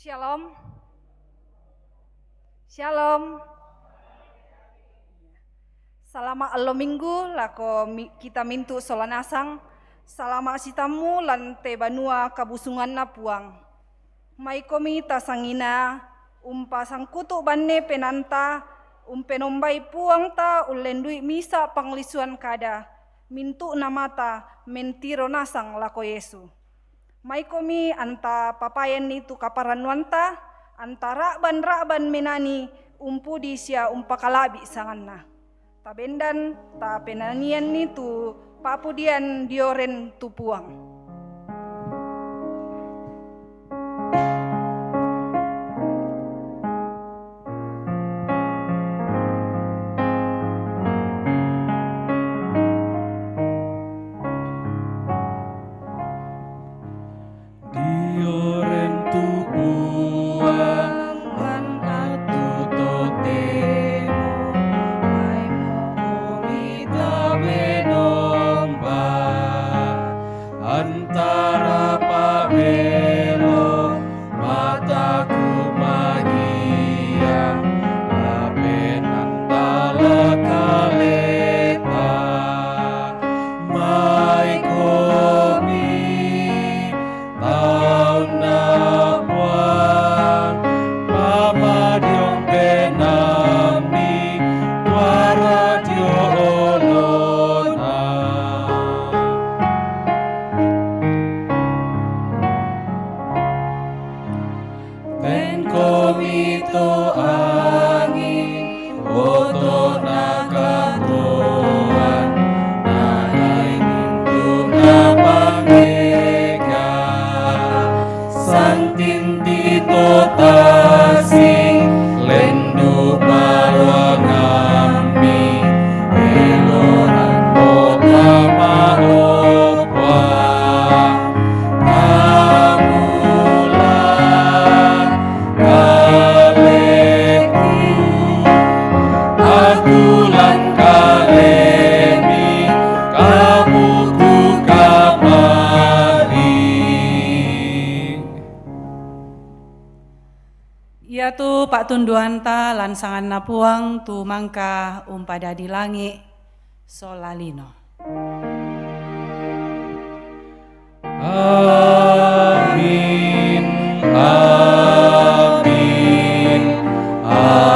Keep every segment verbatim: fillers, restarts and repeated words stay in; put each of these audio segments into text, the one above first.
Shalom. Shalom. Salama' allo Minggu lako mi-, kita mintu' sola nasang. Salama' sitammu lan te banua kabusunganNa Puang. Maikomi tasangina umpasangkutu' banne penaanta, umpenombai Puangta, ullendu'i misa' panglisuan kada, mintu'na mata mentiro nasang lako Yesu. Maikomi anta papayanni tu kaparannuanta, anta ra'ban-ra'ban menani umpudi sia umpakala'bi' sanganna. Tabendan, tapenanianni tu pa'pudian dioren tu Puang. Dioren tu Puang lan attu totemo, maimo komi tabenomba. Antara pa'belo mataku magiang, lapenanta la kaleta. Maikomi taunna Puang, pamadiong penammi tuara dio olona. Tenkomi to anging, oto'na katoan, nagai mintu'na pangeka, santinti to tasik, lendu' maruangammi, eloran kota ma'opa. Kamulan kaleku, atulan kalemi, kaputu kapali. Iatu pa'tunduanta lan sanganNa Puang tu mangka umpadadi langi' sola lino. Amin, amin, amin.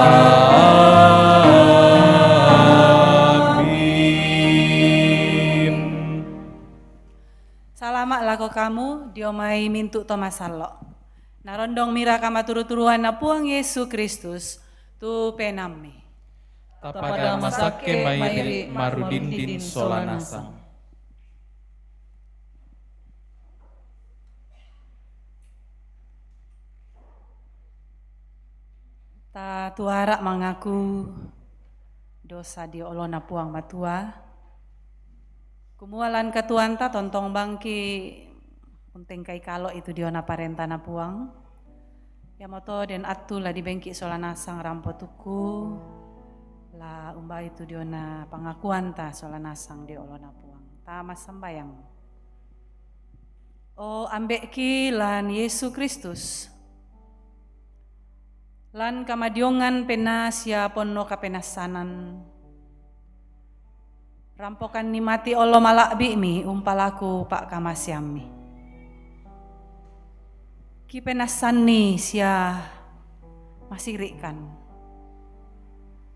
Salama' lako kamu dio mai mintu' to masallo'. Narondong mira kamaturu-turuanNa Puang Yesu Kristus tu penammi. Tapada masakke mairi' marudindin sola nasang. Tatuara' mangaku dosa dio oloNa Puang Matua. Kumua lan katuoanta tontong bangki' untengkai kalo' itu diona parentaNa Puang. Iamoto den attu la dibengki' sola nasang rampo tukku, la umbai tu diona pangakuanta sola nasang dio oloNa Puang. Ta massambayang. O Ambe'ki lan Yesu Kristus, lan kamadiongan penaa sia ponno kapenassanan, rampokanni mati ollo mala'bi'mi umpalaku pa'kamaseammi. Kipenassanni sia masiri'kan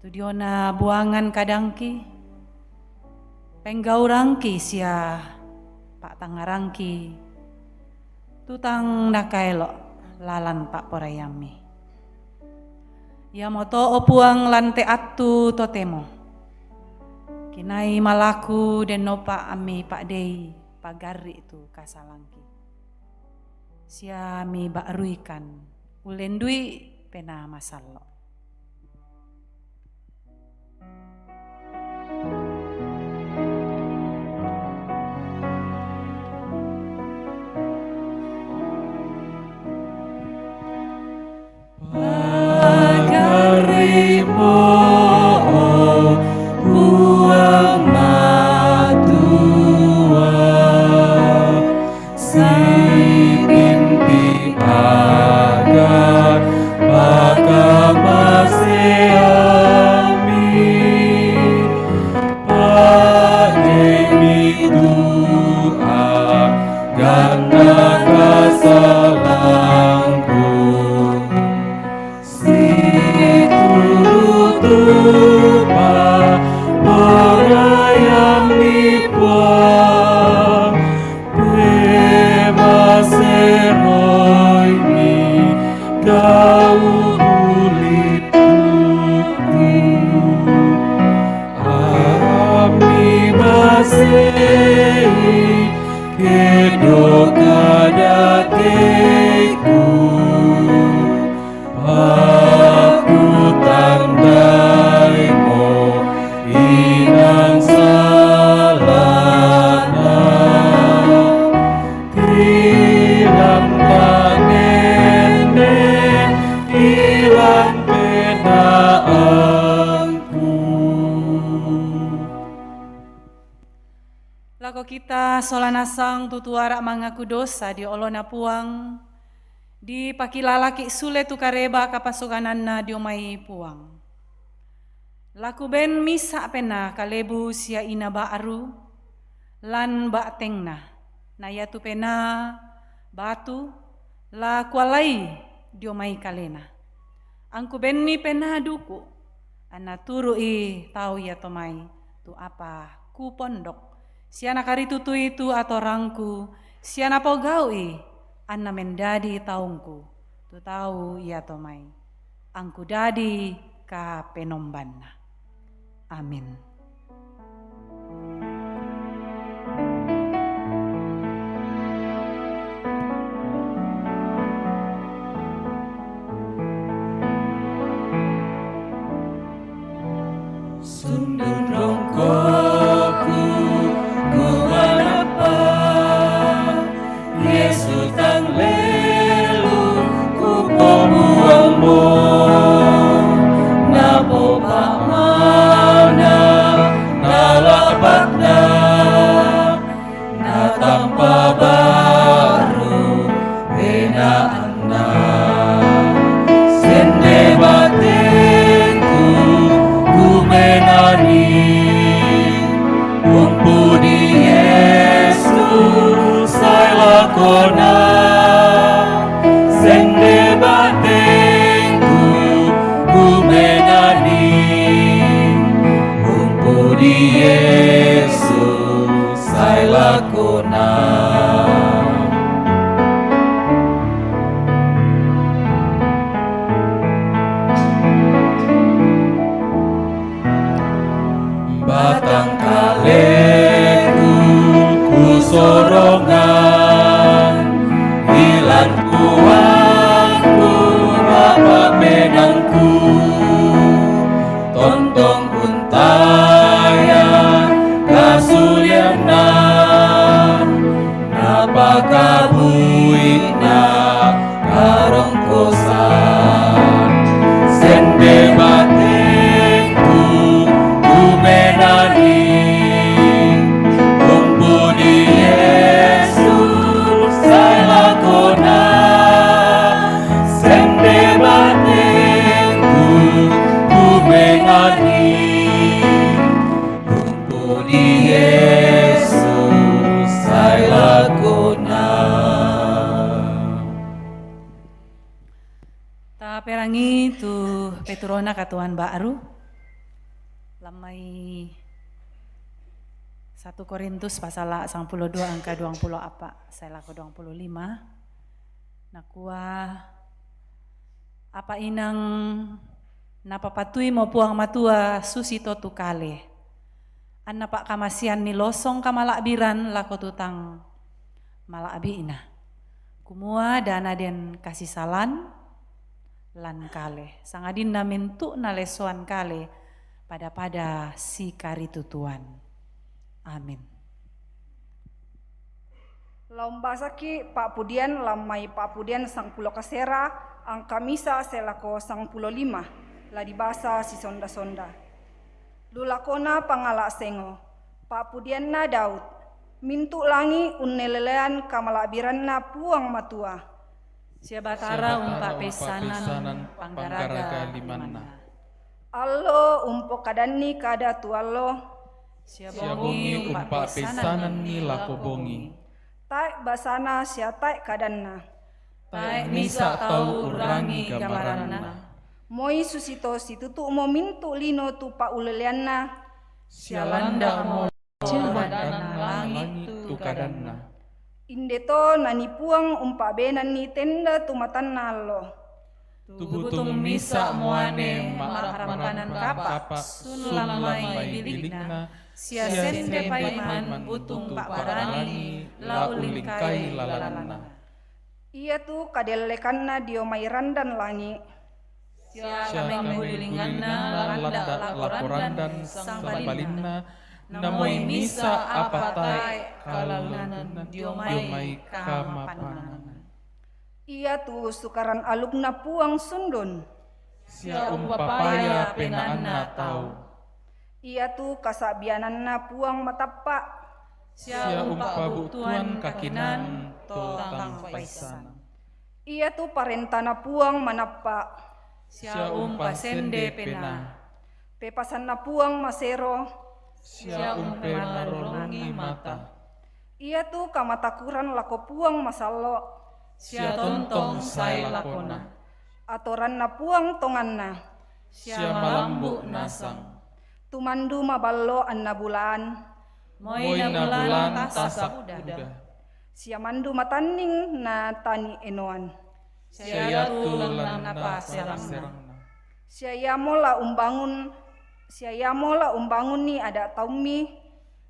tu diona buangan kadangki, penggaurangki sia pa'tangngarangki, tu tang nakaelo' lalan pa'poraiammi. Iamoto, o Puang, lan te attu totemo kinai malaku dennopa ammi pa'dei pagarri' tu kasalangki. Sia miba'ruikan ullendu'i Penaa Masallo'. Pagarri'mo, o Puang Matua, sipimpi aga Lako kita sola nasang tutu ara mangaku dosa dio olona Puang, dipakilalaki sule tu kareba kapasogananna dio mai Puang. Laku ben misa pena kalebu sia ina ba'ru, lan ba'tengna, na iatu pena batu, la kualai dio mai kalena. Angku benni pena duku, anna turu'i tau iato mai tu apa kupondok, sia nakaritutui tu atorangku, sia napogau'i anna mendadi taungku tu tau iato mai. Angku dadi kapenombanna. Amin. Sundun rongkoku, kumanapa Yesu tang lelu kupobuangmo, napopa mana nalapakna, natampa baru penaanna. Sende batengku, kumenani, umpudi Yesus sai lakona. Sende batengku, kumenani, umpudi Yesus sai lakona. Batang kaleku kusorongan, ilan puangku, bapa penangku, tontong untaya kasulianna, napakabuina karongkosan. Sende batengku, kumenani, umpudi Yesus sai lakona. Sende batengku, kumenani, umpudi Yesus sai lakona. Taperangi tu peturona katuoan ba'ru, lammai satu Korintus pasala sangpulo dua angka duangpulo apa sai lako duangpulo lima. Nakua, apa inang napapatuimo Puang Matua susito tu kale, anna pa'kamaseanni losong kamala'biran lako tu tang mala'bi'na, kumua da naden kasisalan lan kale, sangadinna mintu'na lesoan kale pada-pada sikaritutuan. Amin. Lao umbasaki pa'pudian lammai pa'pudian sangpulo kasera angka misa sai lako sangpulo lima, la dibasa sisonda-sonda. Lu lakona pangala sengo, pa'pudianna Daud, mintu' langi' unnelelean kamala'biranNa Puang Matua. Sia Batara umpa'peissanan panggaraga limanna. Allo umpokadanni kada tu allo. Sia bongi umpa'peissananni lako bongi. Tae' basana sia tae' kadanna. Tae' misa' tau urrangi gambaranna. Moi susito situtu'mo mintu' lino tu pa'uleleanna. Sia landa'mo landanna langi' tu kadanna. Indeto nanii Puang umpa'benanni tenda tu matanna allo. Tu butung misa' muane ma'rappanan kapa' sun lammai bilikna, sia sende paiman butung pa'parangi la ullingkai lalanna. Iatu kadellekanna dio mai randan langi'. Sia kamenggulilinganna landa' lako randan sambalinna, namoi misa' apa tae' kalallunna dio mai kamapannangan. Iatu sukaran alukna Puang sundun. Sia umpapaya penaanna tau. Iatu kasa'biananna Puang matappa'. Sia umpabu'tuan kakinaan to tang paissan. Iatu parentana Puang manappa'. Sia umpasende penaa. Pepasanna Puang masero. Sia umpemarorrongi mata. Iatu kamatakuran lako Puang masallo'. Sia tontong sae lakona. Atoranna Puang tonganna. Sia malambu' nasang. Tumandu maballo anna bulaan. Moi na bulaan tasa' buda. Sia mandu matanning na tani enoan. Sia iatu lannapa serangna. Sia iamo la umbangun, sia iamo la umbangunni ada' taummi.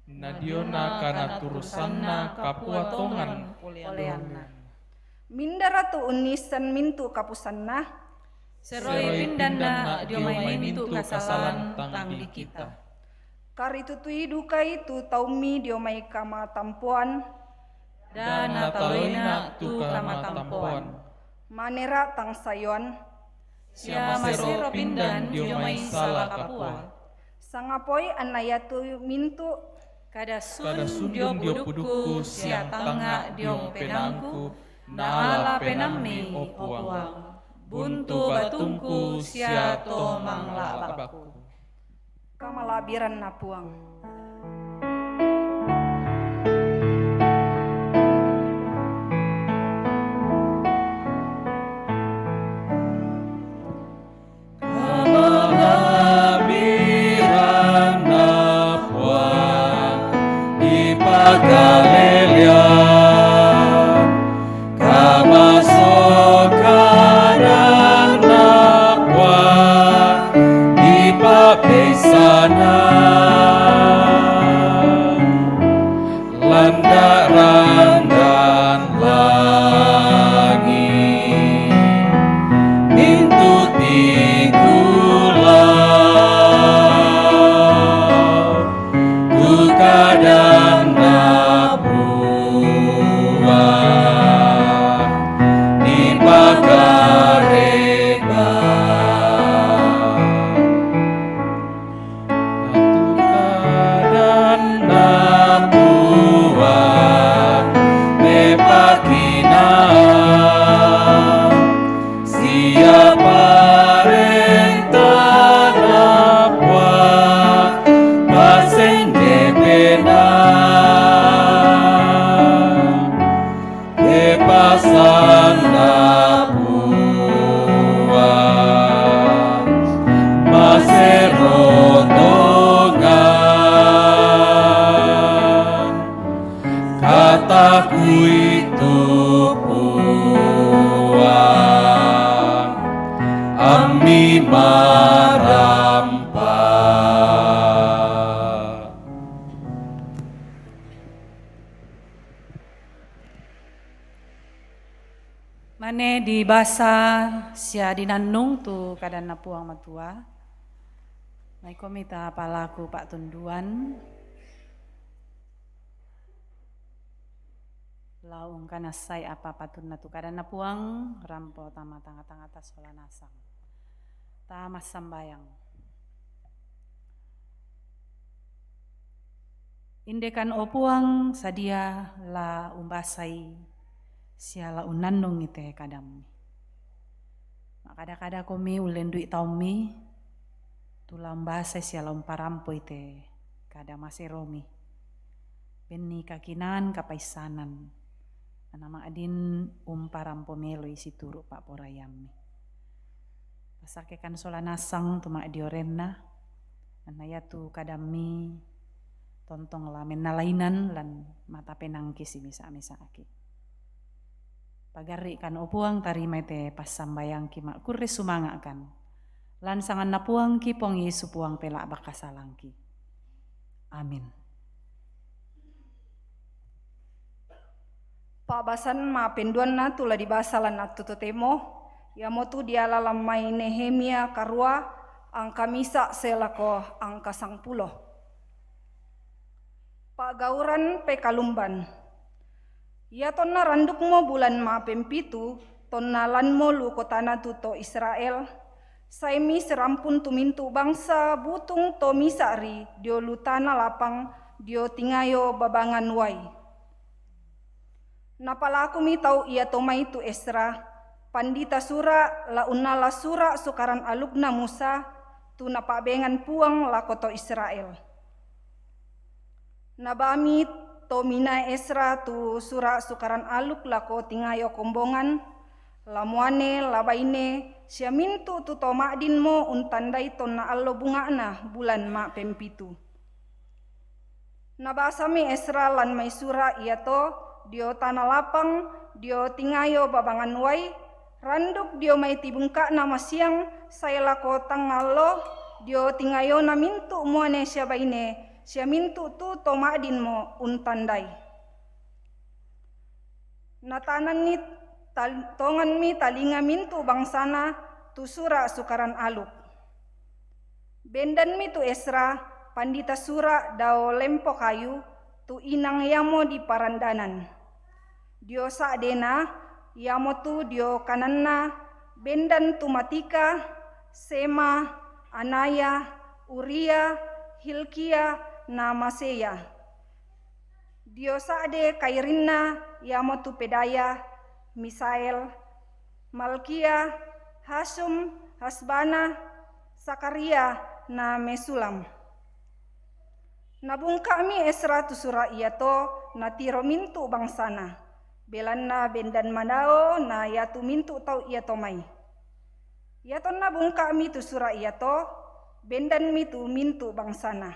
Na diona kanaturusanna kapua tongan poleanna. Mindara tu unnissan mintu' kapusanna? Seroi pindanna dio mai mintu' kasalan tang dikita. Karitutui dukai tu taummi dio mai kamatampoan. Da nataloina tu kamatampoan. Manera tang sayoan. Sia masero pindan dio mai sala kapua. Sangapoi anna iatu mintu'. Kada sundun dio pudukku sia tangnga' dio penaangku, naala penaammi, o Puang. Buntu batungku sia to mangla'bakku. Kamala'biranna Puang. Kamala'biranna Puang dipakalelean. Kamasokananna Puang dipapeissanan. Landa-randan langi' mintu' tingkulau. Tu kadanna Puang dipakareba. Tu kadanna Puang mepakina. Sia parentana Puang pasende penaa. Pepasanna Puang masero tongan. Kataku itu Puang ammi marampa. Mane dibasa sia dinannung tu kadanna Puang Matua. Maikomi tapalaku pa'tunduan. Lao ungkanassai apa patunna tu kadanna Puang, rampo tama tangnga-tangngata sola nasang. Tamassambayang. Indekan, o Puang, sadia la umbasai sia la unnannungi te kadammi. Makkada-kadakomi ullendui taummi, tu la umbasai sia la umparampoi te kada maseromi. Benni kakinaan kapaissanan, anna ma'din umparampo meloi situru' pa'poraiammi. Pasakkekan sola nasang tu ma'diorenna, anna iatu kadammi tontong la mennalainan lan mata penaangki simisa-misa'ki. Pagarri'kan, o Puang, tarimai te passambayangki, ma'kurre sumanga'kan. Lan sanganna Puangki Puang Yesu Puang pela'bak kasalangki. Amin. Pa'basan ma'penduanna tu la dibasa lan attu totemo, iamotu diala lan mai Nehemia karua angka misa' sae lako angka sangpulo. Pa'gauran pekalumban. Iatonna randukmo bulan ma'pempitu, tonna lanmo lu kotana tu to Israel, Sai mi sirampun tu mintu' bangsa butung to misa' ri dio lu tana lapang dio tingayo babangan uai. Napalakumi tau iato mai tu Esra, pandita sura', la unnala sura' sukaran alukna Musa, tu napa'bengan Puang lako to Israel. Nabami to mina Esra tu sura' sukaran aluk lako tingayo kombongan, la muane, la baine, sia mintu' tu to ma'dinmo untandai tonna allo bunga'na bulan ma'pempitu. Nabasami Esra lan mai sura' iato dio tana lapang, dio tingayo babangan uai, randuk dio mai tibungka'na masiang sae lako tangngallo, dio tingayona mintu' muane sia baine, sia mintu' tu to ma'dinmo untandai. Natananni tal-, tonganmi talinga mintu' bangsana tu sura' sukaran aluk. Bendanmi tu Esra, pandita sura' dao lempo kayu, tu inang iamo di parandanan. Dio sa'dena, iamotu dio kananna, bendan tu Matika, Sema, Anaya, Uria, Hilkia, na Maseya. Dio sa'de kairinna, iamotu Pedaya, Misael, Malkia, Hasum, Hasbana, Sakaria, na Mesulam. Nabungka'mi Esra tu sura' iato, natiro mintu' bangsana. Belanna bendan madao na iatu mintu' tau iato mai. Iatonna bungka'mi tu sura' iato, bendanmi tu mintu' bangsana.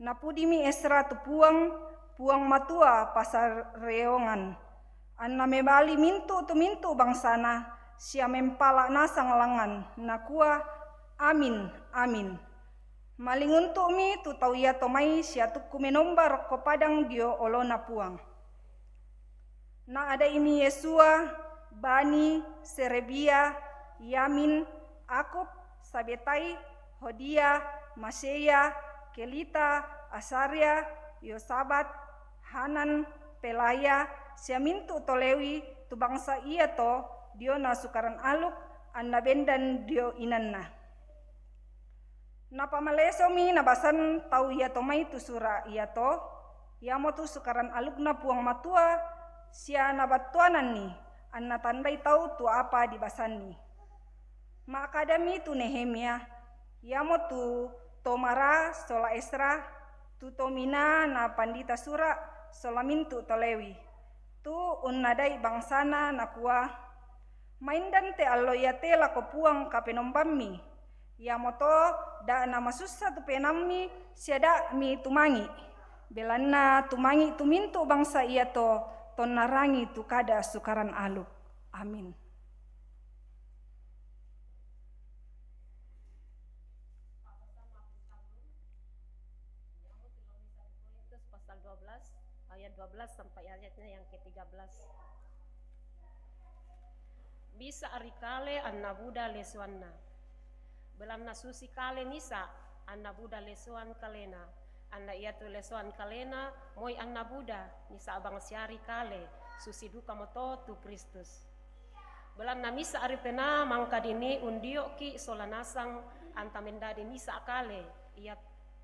Napudimi Esra tu Puang, Puang Matua pasareongan. Anna mebali mintu' tu mintu' bangsana, sia mempala' nasang langngan, nakua, Amin, amin. Malinguntu'mi tu tau iato mai sia tukku menomba rokko padang dio olona Puang. Naada'imi Yesua, Bani, Serebia, Yamin, Akub, Sabetai, Hodia, Maseya, Kelita, Asaria, Yosabat, Hanan, Pelaya, sia mintu' to Lewi, tu bangsa iato diona sukaran aluk, anna bendan dio inanna. Napamalesomi nabasan tau iato mai tu sura' iato, iamotu sukaran alukna Puang Matua, sia nabattuananni, anna tandai tau tu apa dibasanni. Ma'kadami tu Nehemia, iamotu to mara sola Esra, tu to mina na pandita sura', sola mintu' to Lewi, tu unnadai bangsana, nakua, Maindan te allo iate lako Puang Kapenombammi, iamoto da' namasussa tu penaammi sia da' mi tumangi', belanna tumangi' tu mintu' bangsa iato tonna rangi tu kada sukaran aluk. Amin. Korintus pasal dua belas ayat dua belas sampai ayatnya yang ketiga belas. Misa' ri kale anna buda lesoanna. Belanna susi kale misa' anna buda lesoan kalena, anna iatu lesoan kalena moi anna buda, misa' bangsiari kale, susi dukamoto tu Kristus. Belanna misa' ri penaa mangka dinii undio'ki' sola nasang anta mendadi misa' kale, ia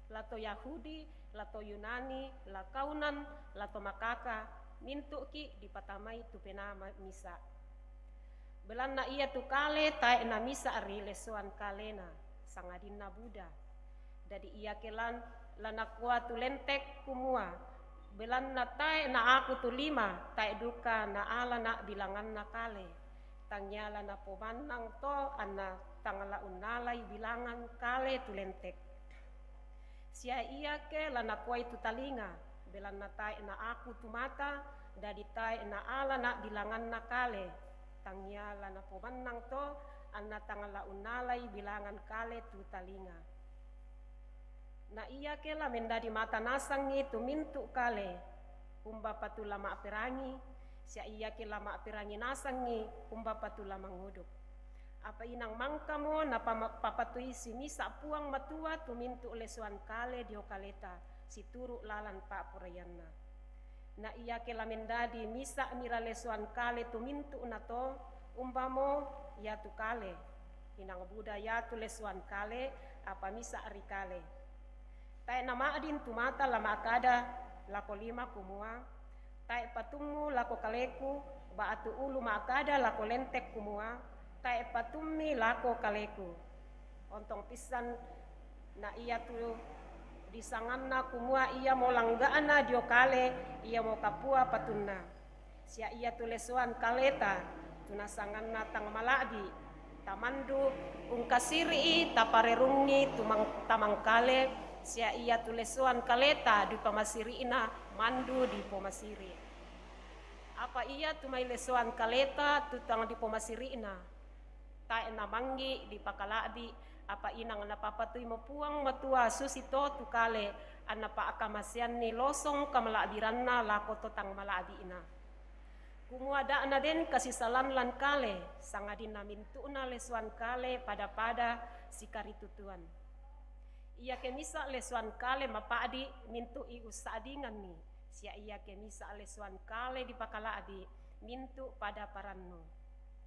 la to Yahudi, la to Yunani, la kaunan, la to makaka, mintu'ki' dipatamai tu penaa ma-, misa'. Belanna iatu kale tae' namisa' ri lesoan kalena, sangadinna buda. Dadi iake lan-, lanakua tu lentek kumua, belanna tae' naaku tu lima, tae' duka naalana' bilanganna kale. Tangia lanapomannang to anna tang la unnalai bilangan kale tu lentek. Sia iake lanakuai tu talinga, belanna tae' naaku tu mata, dadi tae' naalana' bilanganna kale, tangia lanapomannang to anna tang la unnalai bilangan kale tu talinga. Na iake la mendadi mata nasangngi tu mintu' kale, umbapatu la ma'perangi, sia iake la ma'perangi nasangngi, umbapatu la manguduk. Apa inang mangkamo napama-, papatuisi misa' Puang Matua tu mintu' lesoan kale dio kaleta, situru' lalan pa'poraianna. Na iake la mendadi misa' mira lesoan kale tu mintu'na to, umbamo iatu kale, Inang buda iatu lesoan kale, apa misa ri kale. Tae' nama'din tumata la ma'kada lako lima kumua, tae' patummu lako kaleku, ba'tu ulu ma'kada lako lente' kumua, tae' patummi lako kaleku. Ontong pissan na iatu disanganna kumua iamo langga'na dio kale, iamo kapua patunna. Sia iatu lesoan kaleta, tu nasanganna tang mala'bi', tamandu ungkasiri'i, taparerungngi tumang-, tamangkale, sia iatu lesoan kaleta dipamasiri'na mandu dipomasiri'. Apa iatu mai lesoan kaleta tu tang dipomasiri'na, tae' namanggi dipakala'bi', apa inang napapatuimo Puang Matua susi to tu kale, anna pa'kamaseanni losong kamala'biranna lako to tang mala'bi'na. Kumua da' naden kasisalan lan kale, sangadinna mintu'na lesoan kale pada-pada sikaritutuan. Iake misa lesoan kale mapa'di', mintu'i ussa'dinganni, sia iake misa lesoan kale dipakala'bi', mintu' pada parannu.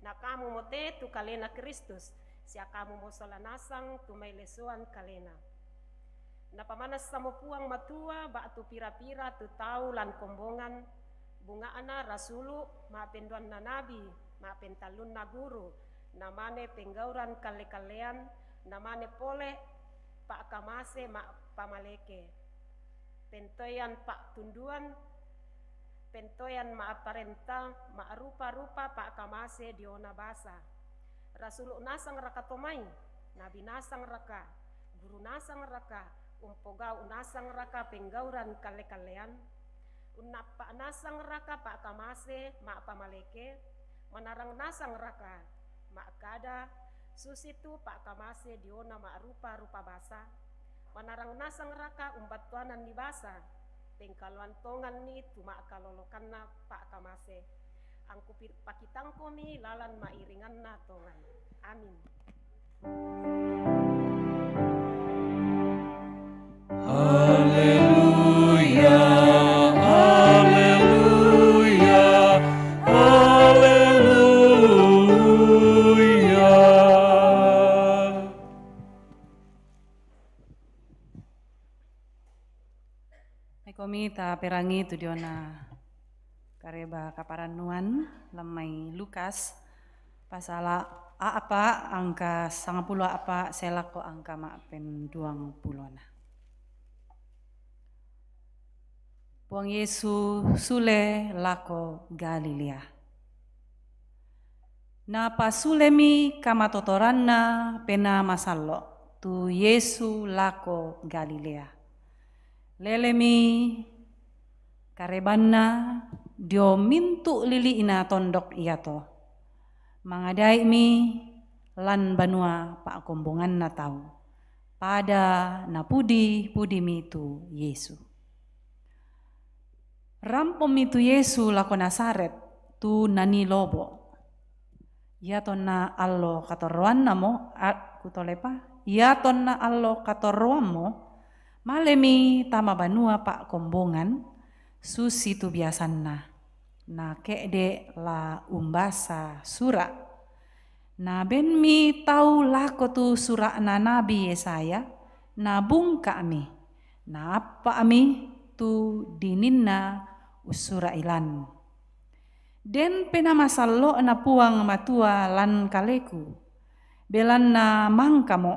Na kamu mote tu kalena Kristus, sia kamu mo sola nasang tu mai lesoan kalena. Napamanassamo Puang Matua ba'tu pira-pira tu tau lan kombongan, bunga'na rasulu', ma'penduanna nabi, ma'pentallunna guru, namane penggauran kalle-kallean, namane pole pa'kamase ma'pamaleke, pentoean pa'tunduan, pentoean ma'parenta, ma'rupa-rupa pa'kamase diona basa. Rasulu' nasangraka to mai? Nabi nasangraka? Guru nasangraka? Umpogau' nasangraka penggauran kalle-kallean? Unnappa' nasangraka pa'kamase ma'pamaleke? Manarang nasangraka ma'kada susitu pa'kamase diona ma'rupa-rupa basa? Manarang nasangraka umbattuananni basa? Pengkaloang tonganni tu ma'kalolokanna pa'kamase. Angku pi-, pakitangkomi lalan ma'iringanna tongan. Amin. Haleluya, haleluya, haleluya. Maikomi taperangi tu diona kareba kaparannuan lan mai Lukas, pasala a'pa' angka sangpulo a'pa' sae lako angka ma'penduangpulona. Puang Yesu sule lako Galilea. Napasulemi kamatotoranna Penaa Masallo' tu Yesu lako Galilea. Lelemi karebanna dio mintu' lili'na tondok iato. Mangadai'mi lan banua pa'kombonganna tau, pada napudi-pudimi tu Yesu. Rampommi tu Yesu lako Nazaret, tu nanii lobo'. Iatonna allo katorroannamo, a-, kutolepa, iatonna allo katorroammo, malemi tama banua pa'kombongan, susitu biasanna, na ke'de' la umbasa sura'. Nabenmi tau lako tu sura'na nabi Yesaya, nabungka'mi, naappa'mi tu dininna ussura'i lan. Den Penaa Masallo'na Puang Matua lan kaleku, belanna mangkamo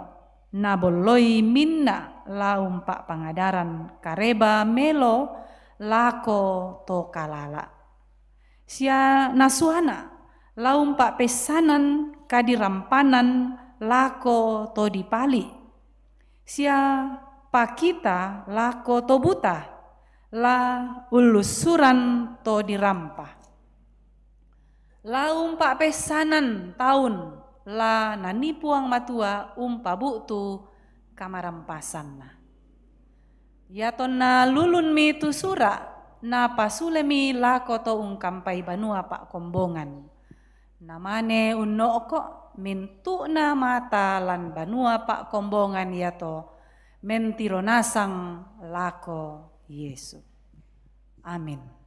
nabolloi minna' la umpa'pangadaran kareba melo lako to kalala'. Sia nasuana la umpa'pessanan kadirampanan lako to dipali', sia pakita lako to buta, la ullussuran to dirampa. La umpa'pessanan taun la nanii Puang Matua umpabu'tu kamarampasanna. Iatonna lulunmi tu sura', napasulemi lako to ungkampai banua pa'kombongan. Namane unno'ko' mintu'na mata lan banua pa'kombongan iato mentiro nasang lako Yesu. Amin.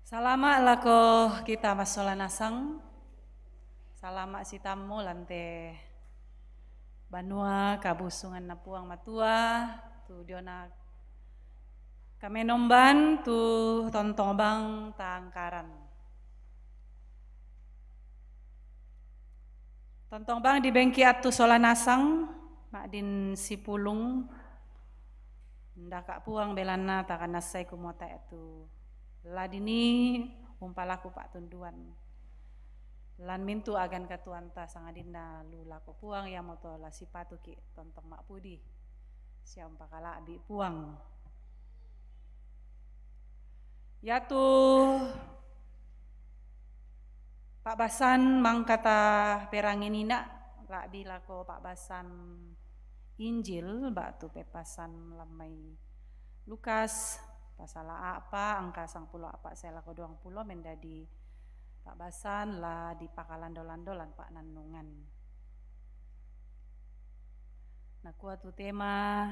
Salama' lako kita masola nasang. Salama' sitammu lan te banua kabusunganna Puang Matua, tu diona kamenomban tu tontong bang tangkaran. Tontong bang dibengki attu sola nasang, ma'din sipulung, ndaka' Puang belanna takanassai kumota attu ladini umpalaku pa'tunduan. Lan mintu' agan katuoanta sangadinna lu lako Puang, iamoto la sipatuki' tontong ma'pudi sia umpakala'bi' Puang. Iatu pa'basan mangkata peranginina la'bi lako pa'basan Injil ba'tu peppasan lammai Lukas, pasala a'pa angka sangpulo a'pa sae lako duangpulo, mendadi pa'basan la dipakalando-lando lan pa'nannungan. Nakua tu tema,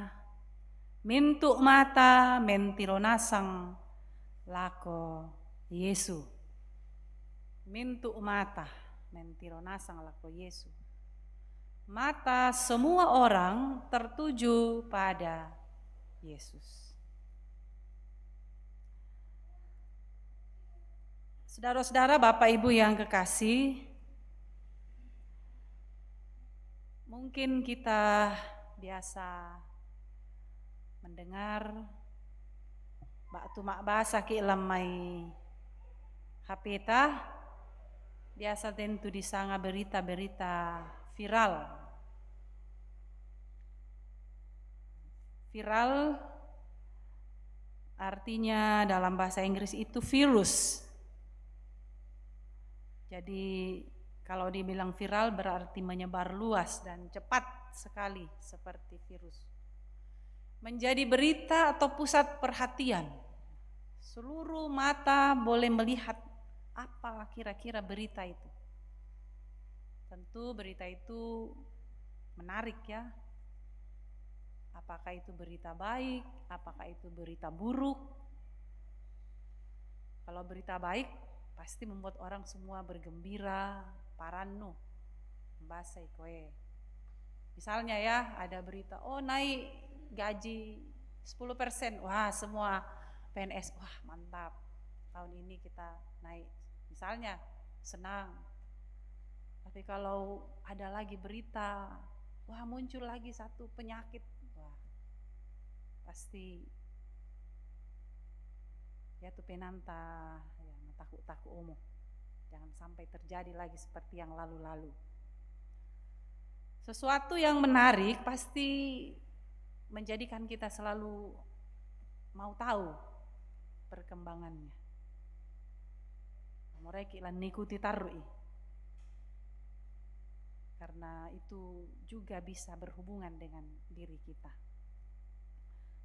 mintu' mata mentiro nasang lako Yesu. Mintu' mata mentiro nasang lako Yesu. Mata semua orang tertuju pada Yesus. Saudara-saudara, Bapak Ibu yang kekasih, mungkin kita biasa mendengar ba'tu ma'basa ki' lammai H P-ta, biasa tentu disanga berita-berita viral. Viral artinya dalam bahasa Inggris itu virus. Jadi kalau dibilang viral berarti menyebar luas dan cepat sekali seperti virus. Menjadi berita atau pusat perhatian. Seluruh mata boleh melihat apa kira-kira berita itu. Tentu berita itu menarik, ya. Apakah itu berita baik? Apakah itu berita buruk? Kalau berita baik, pasti membuat orang semua bergembira, parannu, mbasai koe. Misalnya, ya, ada berita, oh, naik gaji sepuluh persen, wah, semua P N S, wah, mantap, tahun ini kita naik. Misalnya, senang. Tapi kalau ada lagi berita, wah, muncul lagi satu penyakit, wah, pasti iatu penaanta, ya, mataku-taku omo. Jangan sampai terjadi lagi seperti yang lalu-lalu. Sesuatu yang menarik pasti menjadikan kita selalu mau tahu perkembangannya. Morai ki' lan ikuti tarru'i. Karena itu juga bisa berhubungan dengan diri kita.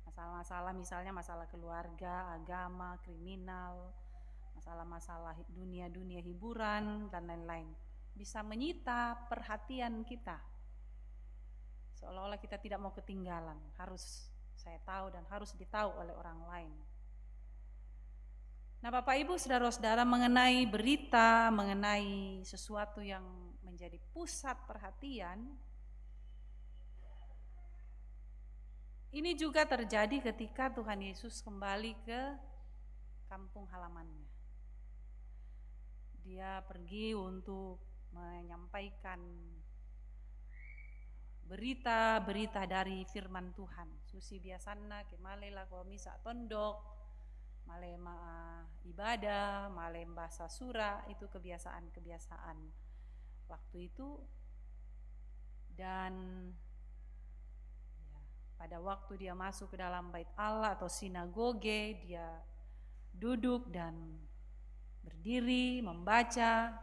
Masalah-masalah, misalnya masalah keluarga, agama, kriminal, masalah-masalah dunia-dunia hiburan, dan lain-lain, bisa menyita perhatian kita. Seolah-olah kita tidak mau ketinggalan, harus saya tahu dan harus ditahu oleh orang lain. Nah, Bapak Ibu, saudara-saudara, mengenai berita, mengenai sesuatu yang menjadi pusat perhatian, ini juga terjadi ketika Tuhan Yesus kembali ke kampung halamannya. Dia pergi untuk menyampaikan berita-berita dari firman Tuhan. Susi biasanna ke male lako misa tondok, male ma-, ibadah, male mbasa sura, itu kebiasaan-kebiasaan waktu itu. Dan, ya, pada waktu dia masuk ke dalam bait Allah atau sinagoge, dia duduk dan berdiri membaca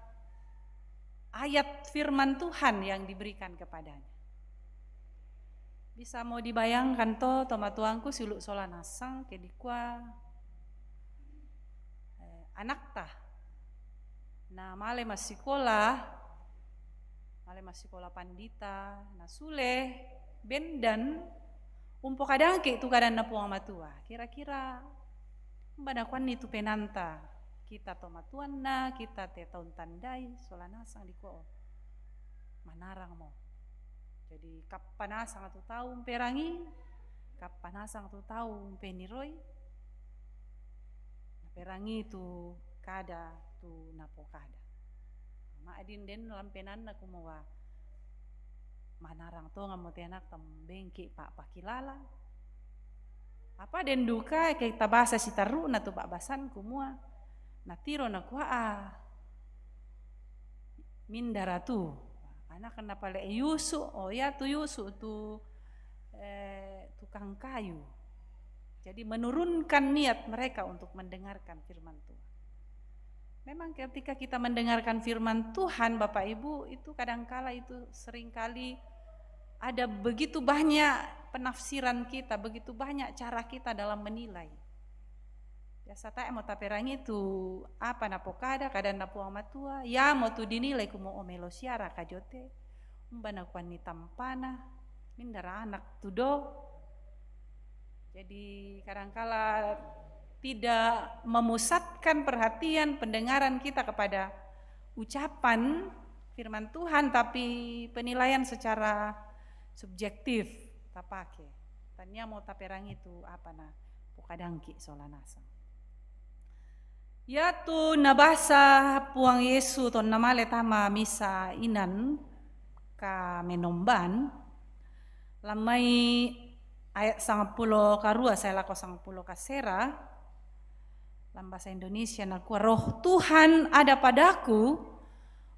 ayat firman Tuhan yang diberikan kepadanya. Bisa mo dibayangkan to, tomatuangku, siulu' sola nasang, ke dikua, eh, anakta na male massikola, male massikola pandita, na sule bendan umpokadangki' tu kadanNa Puang Matua. Kira-kira umba nakuanni tu penaanta? Kita tomatuanna, kita te tau ntandai, sola nasang dikua, oh, manarang mo. Jadi kappa nasang tu tau mperangi, kappa nasang tu tau mpeniroi, naperangi tu kada tu napokada. Ma'din den lampenanna kumua, manarang tonga mo te anakta, bengki pa pakilala. Apa den duka ke tabasa sitarru'na tu pa'basan kumua, natiro nakua, ah, mindara tu. Anakna pale Yusu, oh ya tu Yusu tu, eh, tukang kayu. Jadi menurunkan niat mereka untuk mendengarkan firman Tuhan. Memang ketika kita mendengarkan firman Tuhan, Bapak Ibu, itu kadangkala itu seringkali ada begitu banyak penafsiran kita, begitu banyak cara kita dalam menilai. Biasa ta'e mo taperangi tu apa napokada, kadanna Puang Matua, ya mo tu dinilai kumua, oh, melo siara kajote, umba nakuanni tampana, mindara anak tu do. Jadi kadangkala tidak memusatkan perhatian pendengaran kita kepada ucapan firman Tuhan, tapi penilaian secara subjektif tapake. Tania mo taperangi tu apa napokadangki sola nasang. Ya tu nabasa Puang Yesu tonna male tama misa inan kamenomban, lammai ayat sangpulo karua sae lako sangpulo kasera, lam bahasa Indonesia nakua, Roh Tuhan ada padaku,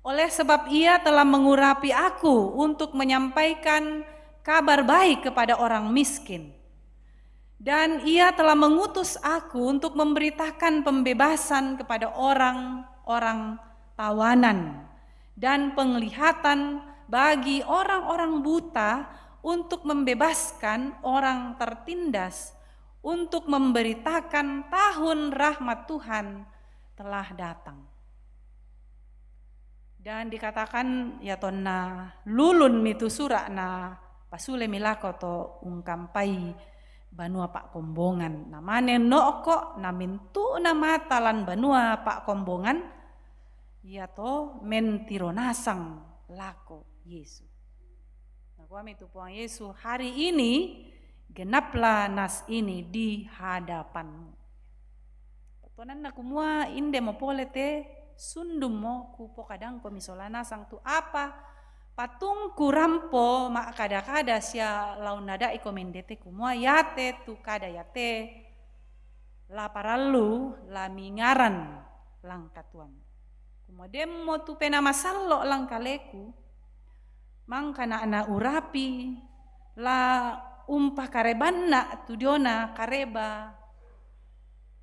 oleh sebab Ia telah mengurapi aku untuk menyampaikan kabar baik kepada orang miskin. Dan Ia telah mengutus aku untuk memberitakan pembebasan kepada orang-orang tawanan dan penglihatan bagi orang-orang buta, untuk membebaskan orang tertindas, untuk memberitakan tahun rahmat Tuhan telah datang. Dan dikatakan, ya tonna lulun mi tu sura' na pasule mi lako to ungkampai banua pa'kombongan. Namane no'ko, namintu'na mata lan banua pa'kombongan, iato mentiro nasang lako Yesu. Nakuami tu Puang Yesu, hari ini genaplah nas ini di hadapanmu. Patuananna kumua, inde mo pole te sundun mo kupokadangko mi sola nasang tu apa patungku rampo ma'kada-kada sia la unnada'iko mendete kumua, iate tu kada iate la parallu la mingaran langkatuan. Kumua demmo tu penamasallo langkaleku, mangkana na urapi la umpakarebanna tu diona kareba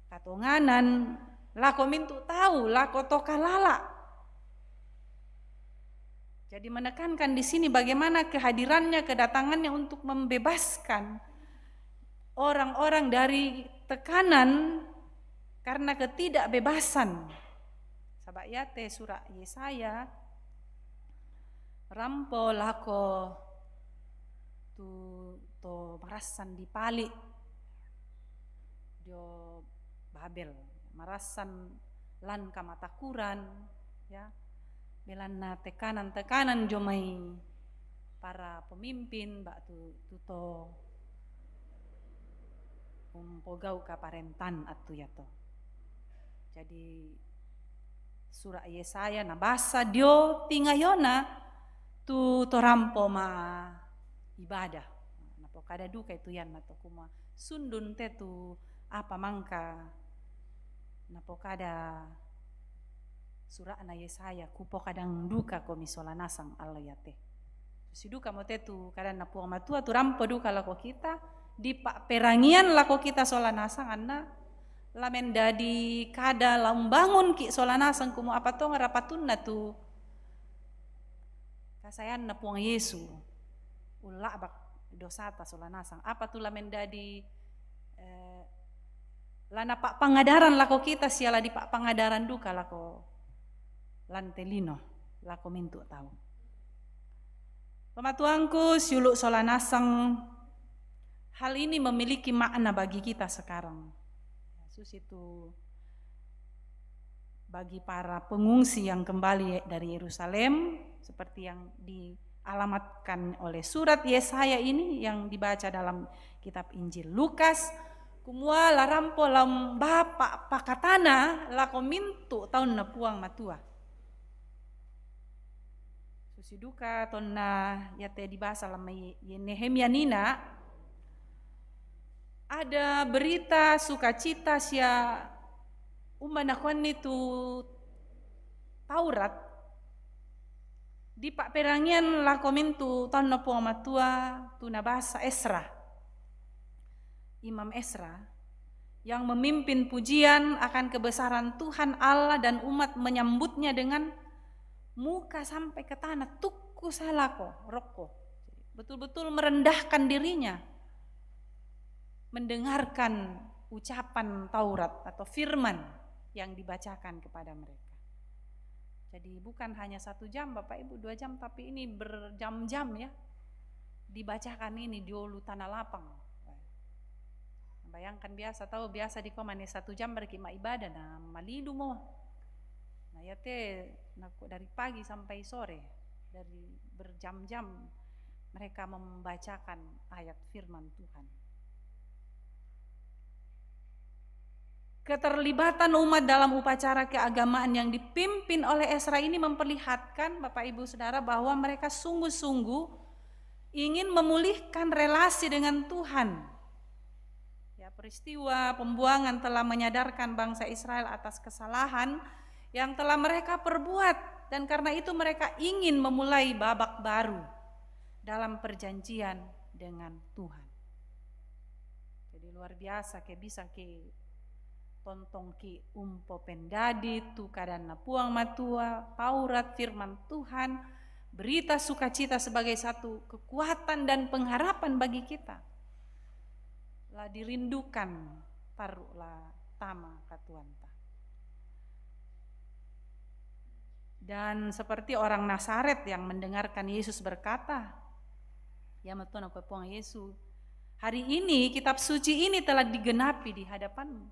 katonganan lako mintu tau, lako to kalala. Jadi menekankan di sini bagaimana kehadirannya, kedatangannya untuk membebaskan orang-orang dari tekanan karena ketidakbebasan. Saba' iate sura' Yesaya rampo lako tu to marassan di pali' dio Babel, marassan lan kamatakuran, ya, belanna tekanan-tekanan dio mai para pemimpin, ba'tu tu to umpogau' kaparentan attu iato. Jadi sura' Yesaya nabasa dio tingayona tu to rampo ma ibadah. Napokada duka itu ianna to kumua sundun te tu apa mangka napokada sura'na Yesaya, kupokadang duka komi sola nasang allo iate. Susi duka mo te tu kadanna Puang Matua tu rampo duka lako kita, di pa'perangian lako kita sola nasang anna la mendadi kada la umbangunki sola nasang kumua apa tongara patunna tu kasaeanna Puang Yesu ulla'bak dosata sola nasang. Apa tu la mendadi, eh, la napa'pangadaran lako kita sia la dipa'pangadaran duka lako lan te lino, lako mintu tau. Pamatuangku, siulu' sola nasang, hal ini memiliki makna bagi kita sekarang. Susi tu Bagi para pengungsi yang kembali dari Yerusalem, seperti yang dialamatkan oleh surat Yesaya ini yang dibaca dalam kitab Injil Lukas, kumua la rampo la'o mbapa pakatana lako mintu' taunna Puang Matua. Susi duka tonna iate dibasa lama Nehemia nina, ada berita sukacita sia umma nakuanni tu Taurat, dipa'perangian lako mintu' taunna Puang Matua tu nabasa Esra, Imam Esra, yang memimpin pujian akan kebesaran Tuhan Allah dan umat menyambutnya dengan muka sampai ke tanah, tukku salako, rokko. Betul-betul merendahkan dirinya mendengarkan ucapan Taurat atau firman yang dibacakan kepada mereka. Jadi bukan hanya satu jam Bapak Ibu, dua jam, tapi ini berjam-jam ya. Dibacakan ini di ulu tanah lapang. Bayangkan biasa, tahu biasa di komane satu jam berarti ma ibadah, nah malidu mo. Nah, iate naku dari pagi sampai sore, dari berjam-jam mereka membacakan ayat firman Tuhan. Keterlibatan umat dalam upacara keagamaan yang dipimpin oleh Esra ini memperlihatkan, Bapak Ibu Saudara, bahwa mereka sungguh-sungguh ingin memulihkan relasi dengan Tuhan. Ya, peristiwa pembuangan telah menyadarkan bangsa Israel atas kesalahan yang telah mereka perbuat, dan karena itu mereka ingin memulai babak baru dalam perjanjian dengan Tuhan. Jadi luar biasa ke bisa ke tontong ki umpo pendadi tu kadanna Puang Matua, Taurat, firman Tuhan, berita sukacita sebagai satu kekuatan dan pengharapan bagi kita. La dirindukan, taruhlah tama katuanta. Dan seperti orang Nazaret yang mendengarkan Yesus berkata, ya matona kue Puang Yesus, hari ini kitab suci ini telah digenapi di hadapanmu.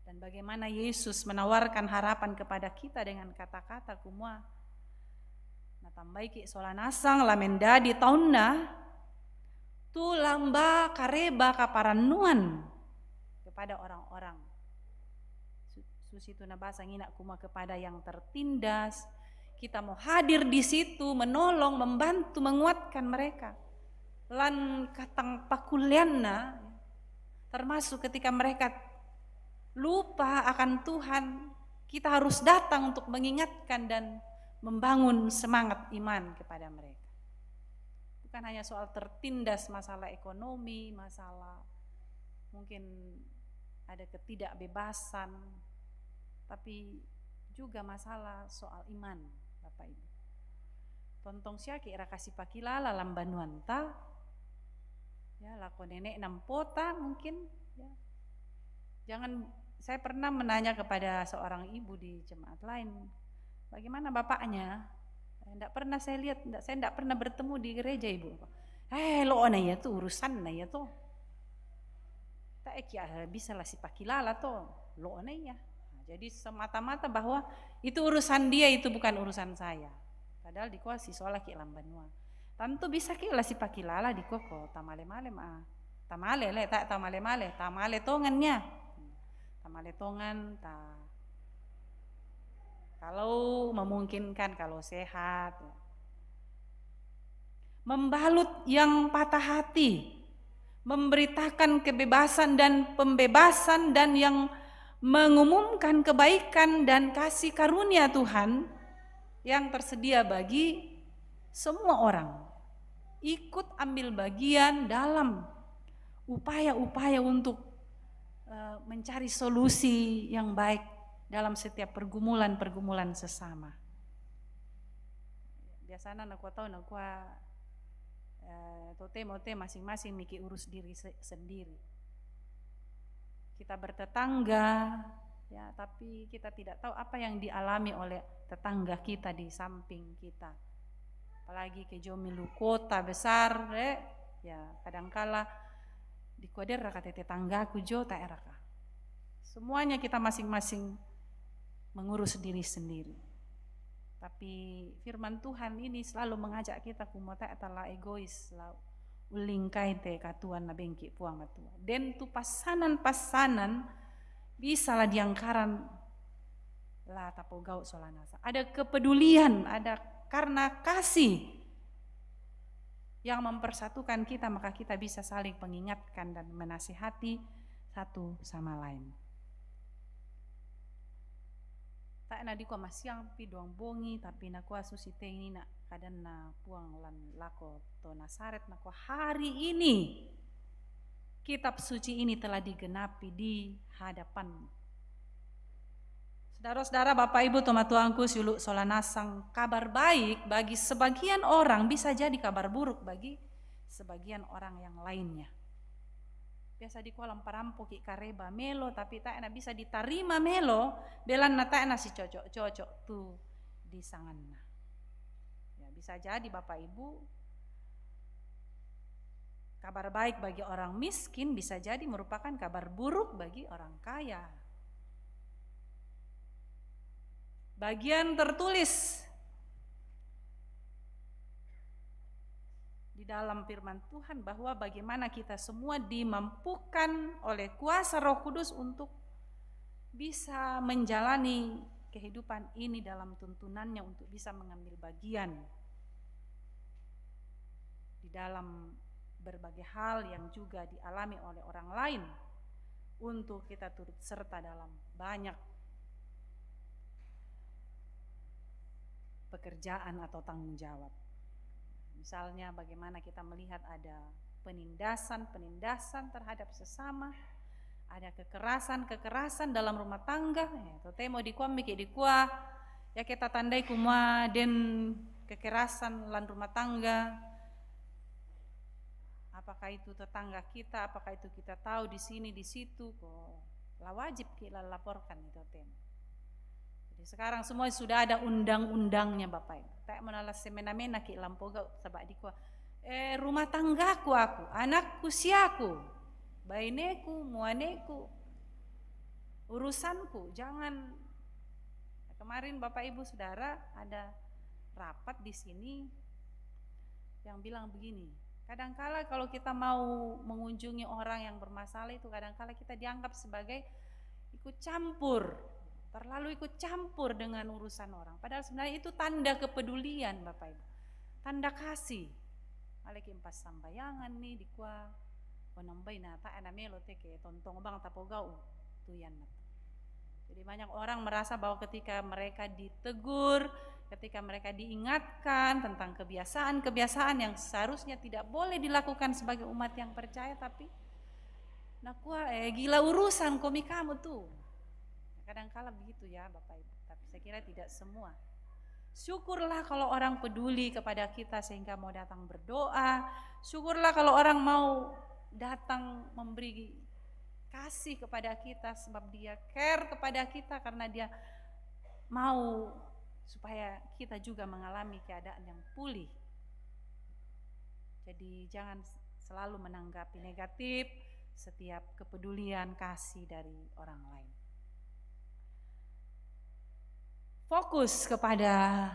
Dan bagaimana Yesus menawarkan harapan kepada kita dengan kata-kata kumua, natambai ki sola nasang la mendadi taunna, tu lamba kareba kaparannuan kepada orang-orang. Susi tu nabasa ngina kumua kepada yang tertindas, kita mau hadir di situ, menolong, membantu, menguatkan mereka. Lan katang pakulianna, termasuk ketika mereka lupa akan Tuhan, kita harus datang untuk mengingatkan dan membangun semangat iman kepada mereka. Bukan hanya soal tertindas masalah ekonomi, masalah mungkin ada ketidakbebasan, tapi juga masalah soal iman, Bapak Ibu. Tontong siaki era kasi pakilala lambanuanta, ya, lako nenek nampota mungkin, ya. Jangan, saya pernah menanya kepada seorang ibu di jemaat lain, bagaimana bapaknya? Tidak pernah saya lihat, saya tidak pernah bertemu di gereja, Ibu. Eh, lo na iya tu, urusan na iya tu. Tak eh, kia bisa la sipakilala to, lo na iya. Nah, jadi semata-mata bahwa itu urusan dia, itu bukan urusan saya. Padahal di koa si sola ki lambanua. Tantu bisa ki la sipakilala di koa ko tamale-male ma. Tamale le, tak tamale-male, tamale tongannya. Tamale tongan, ta kalau memungkinkan, kalau sehat. Membalut yang patah hati, memberitakan kebebasan dan pembebasan, dan yang mengumumkan kebaikan dan kasih karunia Tuhan yang tersedia bagi semua orang. Ikut ambil bagian dalam upaya-upaya untuk eh, mencari solusi yang baik dalam setiap pergumulan-pergumulan sesama. Biasana nakua tau nakua, eh, to te mo te masing-masing miki urus diri se- sendiri. Kita bertetangga, ya, tapi kita tidak tahu apa yang dialami oleh tetangga kita di samping kita. Apalagi ke jo milu kota besar, eh, ya, kadangkala di koder raka te tetanggaku jo ta eraka. Semuanya kita masing-masing mengurus diri sendiri. Tapi firman Tuhan ini selalu mengajak kita, kumua ta' tala egois, la ulingkai te katuan na bengki Puang Matua. Den tu pasanan-pasanan bisa la diangkaran la tapogau' sola nasa. Ada kepedulian, ada karena kasih yang mempersatukan kita, maka kita bisa saling mengingatkan dan menasihati satu sama lain. Ta' na dikua masiang pi duang bongi, tapi nakua susi te ini na' kadanna Puang lan lako to Nasaret, nakua hari ini kitab suci ini telah digenapi di hadapanmu. Saudara-saudara, Bapak Ibu, tomatuangku, siulu' sola nasang, kabar baik bagi sebagian orang bisa jadi kabar buruk bagi sebagian orang yang lainnya. Biasa dikua lamparampo ki' kareba melo, tapi ta' na bisa ditarima melo, belanna ta' na si cocok-cocok tu di sanganna. Ya, bisa jadi Bapak Ibu, kabar baik bagi orang miskin bisa jadi merupakan kabar buruk bagi orang kaya. Bagian tertulis di dalam firman Tuhan bahwa bagaimana kita semua dimampukan oleh kuasa Roh Kudus untuk bisa menjalani kehidupan ini dalam tuntunannya, untuk bisa mengambil bagian di dalam berbagai hal yang juga dialami oleh orang lain, untuk kita turut serta dalam banyak pekerjaan atau tanggung jawab. Misalnya, bagaimana kita melihat ada penindasan-penindasan terhadap sesama, ada kekerasan-kekerasan dalam rumah tangga, ya, totemo dikua miki' dikua, ya, kita tandai kumua den kekerasan lan rumah tangga, apakah itu tetangga kita, apakah itu kita tahu di sini, di situ, ko la wajib ki' la laporkan itu totemo. Jadi sekarang semua sudah ada undang-undangnya, Bapak Ibu. Ta' mo na la semena-mena ki' lampogau', saba' dikua, eh, rumah tanggaku aku, anakku siaku, baineku, muaneku, urusanku. Jangan, kemarin Bapak Ibu Saudara ada rapat di sini yang bilang begini, kadangkala kalau kita mau mengunjungi orang yang bermasalah itu, kadangkala kita dianggap sebagai ikut campur, terlalu ikut campur dengan urusan orang. Padahal sebenarnya itu tanda kepedulian, Bapak Ibu. Tanda kasih. Maleki' ampas sambayangan ni, dikua, onong bai na ta' na melo te ke tontong bang tapogau' tu iyan. Jadi banyak orang merasa bahwa ketika mereka ditegur, ketika mereka diingatkan tentang kebiasaan-kebiasaan yang seharusnya tidak boleh dilakukan sebagai umat yang percaya, tapi nakua, eh, gila urusan komi kamu tu. Kadangkala begitu ya, Bapak Ibu, tapi saya kira tidak semua. Syukurlah kalau orang peduli kepada kita sehingga mau datang berdoa. Syukurlah kalau orang mau datang memberi kasih kepada kita sebab dia care kepada kita, karena dia mau supaya kita juga mengalami keadaan yang pulih. Jadi jangan selalu menanggapi negatif setiap kepedulian, kasih dari orang lain. Fokus kepada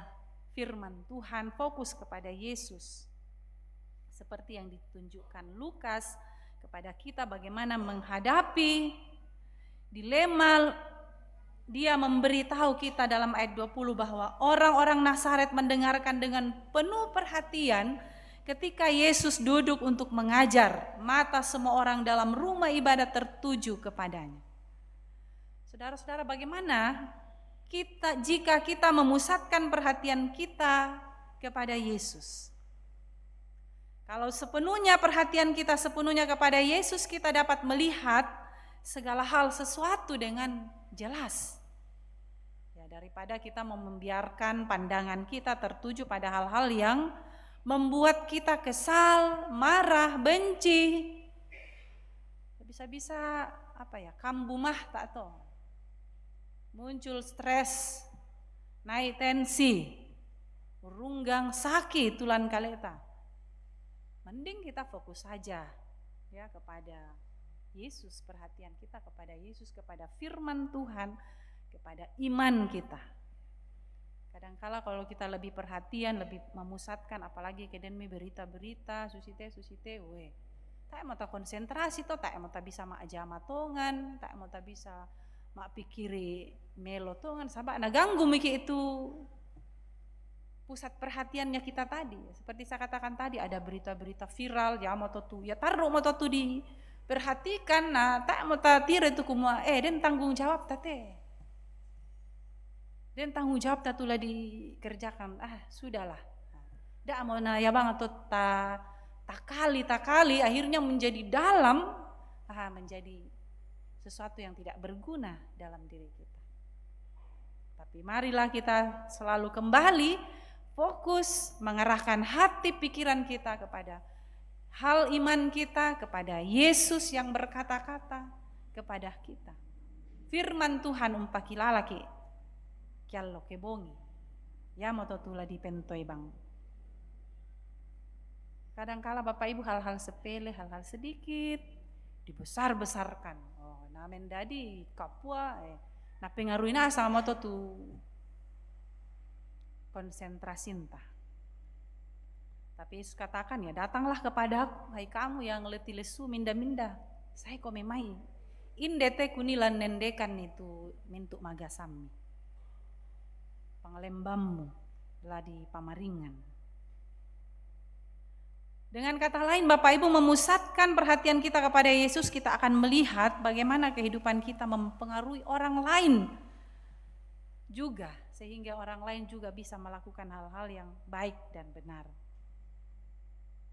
firman Tuhan, fokus kepada Yesus. Seperti yang ditunjukkan Lukas kepada kita bagaimana menghadapi dilema, dia memberitahu kita dalam ayat dua puluh bahwa orang-orang Nazaret mendengarkan dengan penuh perhatian ketika Yesus duduk untuk mengajar. Mata semua orang dalam rumah ibadat tertuju kepadanya. Saudara-saudara, bagaimana kita jika kita memusatkan perhatian kita kepada Yesus? Kalau sepenuhnya perhatian kita sepenuhnya kepada Yesus, kita dapat melihat segala hal sesuatu dengan jelas. Ya, daripada kita membiarkan pandangan kita tertuju pada hal-hal yang membuat kita kesal, marah, benci. Bisa-bisa, apa ya, kambu mahta to. Muncul stres, naik tensi, runggang, saki tulan kaleta. Mending kita fokus saja, ya, kepada Yesus, perhatian kita kepada Yesus, kepada firman Tuhan, kepada iman kita. Kadangkala kalau kita lebih perhatian, lebih memusatkan, apalagi ke den mi berita-berita, susite, susite, we. Ta'e mo ta konsentrasi to, ta'e mo ta bisa ma ajama tongan, ta'e mo ta bisa ma pikiri melo tongan, saba' naganggu miki itu pusat perhatiannya kita tadi. Seperti saya katakan tadi, ada berita-berita viral, ya mo to tu, ya tarru mo to tu diperhatikan, na ta'e mo ta tiro itu kumua, eh, den tanggung jawab ta te. Den tanggung jawab ta tu la dikerjakan. Ah, sudahlah. Da' mo na ya bang to ta, takali, takali, akhirnya menjadi dalam, ah, menjadi sesuatu yang tidak berguna dalam diri kita. Tapi marilah kita selalu kembali fokus mengarahkan hati pikiran kita kepada hal iman kita, kepada Yesus yang berkata-kata kepada kita. Firman Tuhan umpakilala ki, kiallo ke bongi. Ya mo to tu la dipentoi bang. Kadangkala Bapak Ibu hal-hal sepele, hal-hal sedikit dibesar-besarkan. Oh, na mendadi kapua, eh, na pengaruhi nasa mo to tu konsentrasinta. Tapi Yesus katakan, ya, datanglah kepadaku, hai kamu yang letih lesu, minda-minda. Sai ko memai. Inde te kunilan nendekan itu mintu magasammi. Pangalembammu la dipamaringan. Dengan kata lain, Bapak Ibu memusatkan perhatian kita kepada Yesus, kita akan melihat bagaimana kehidupan kita mempengaruhi orang lain juga, sehingga orang lain juga bisa melakukan hal-hal yang baik dan benar.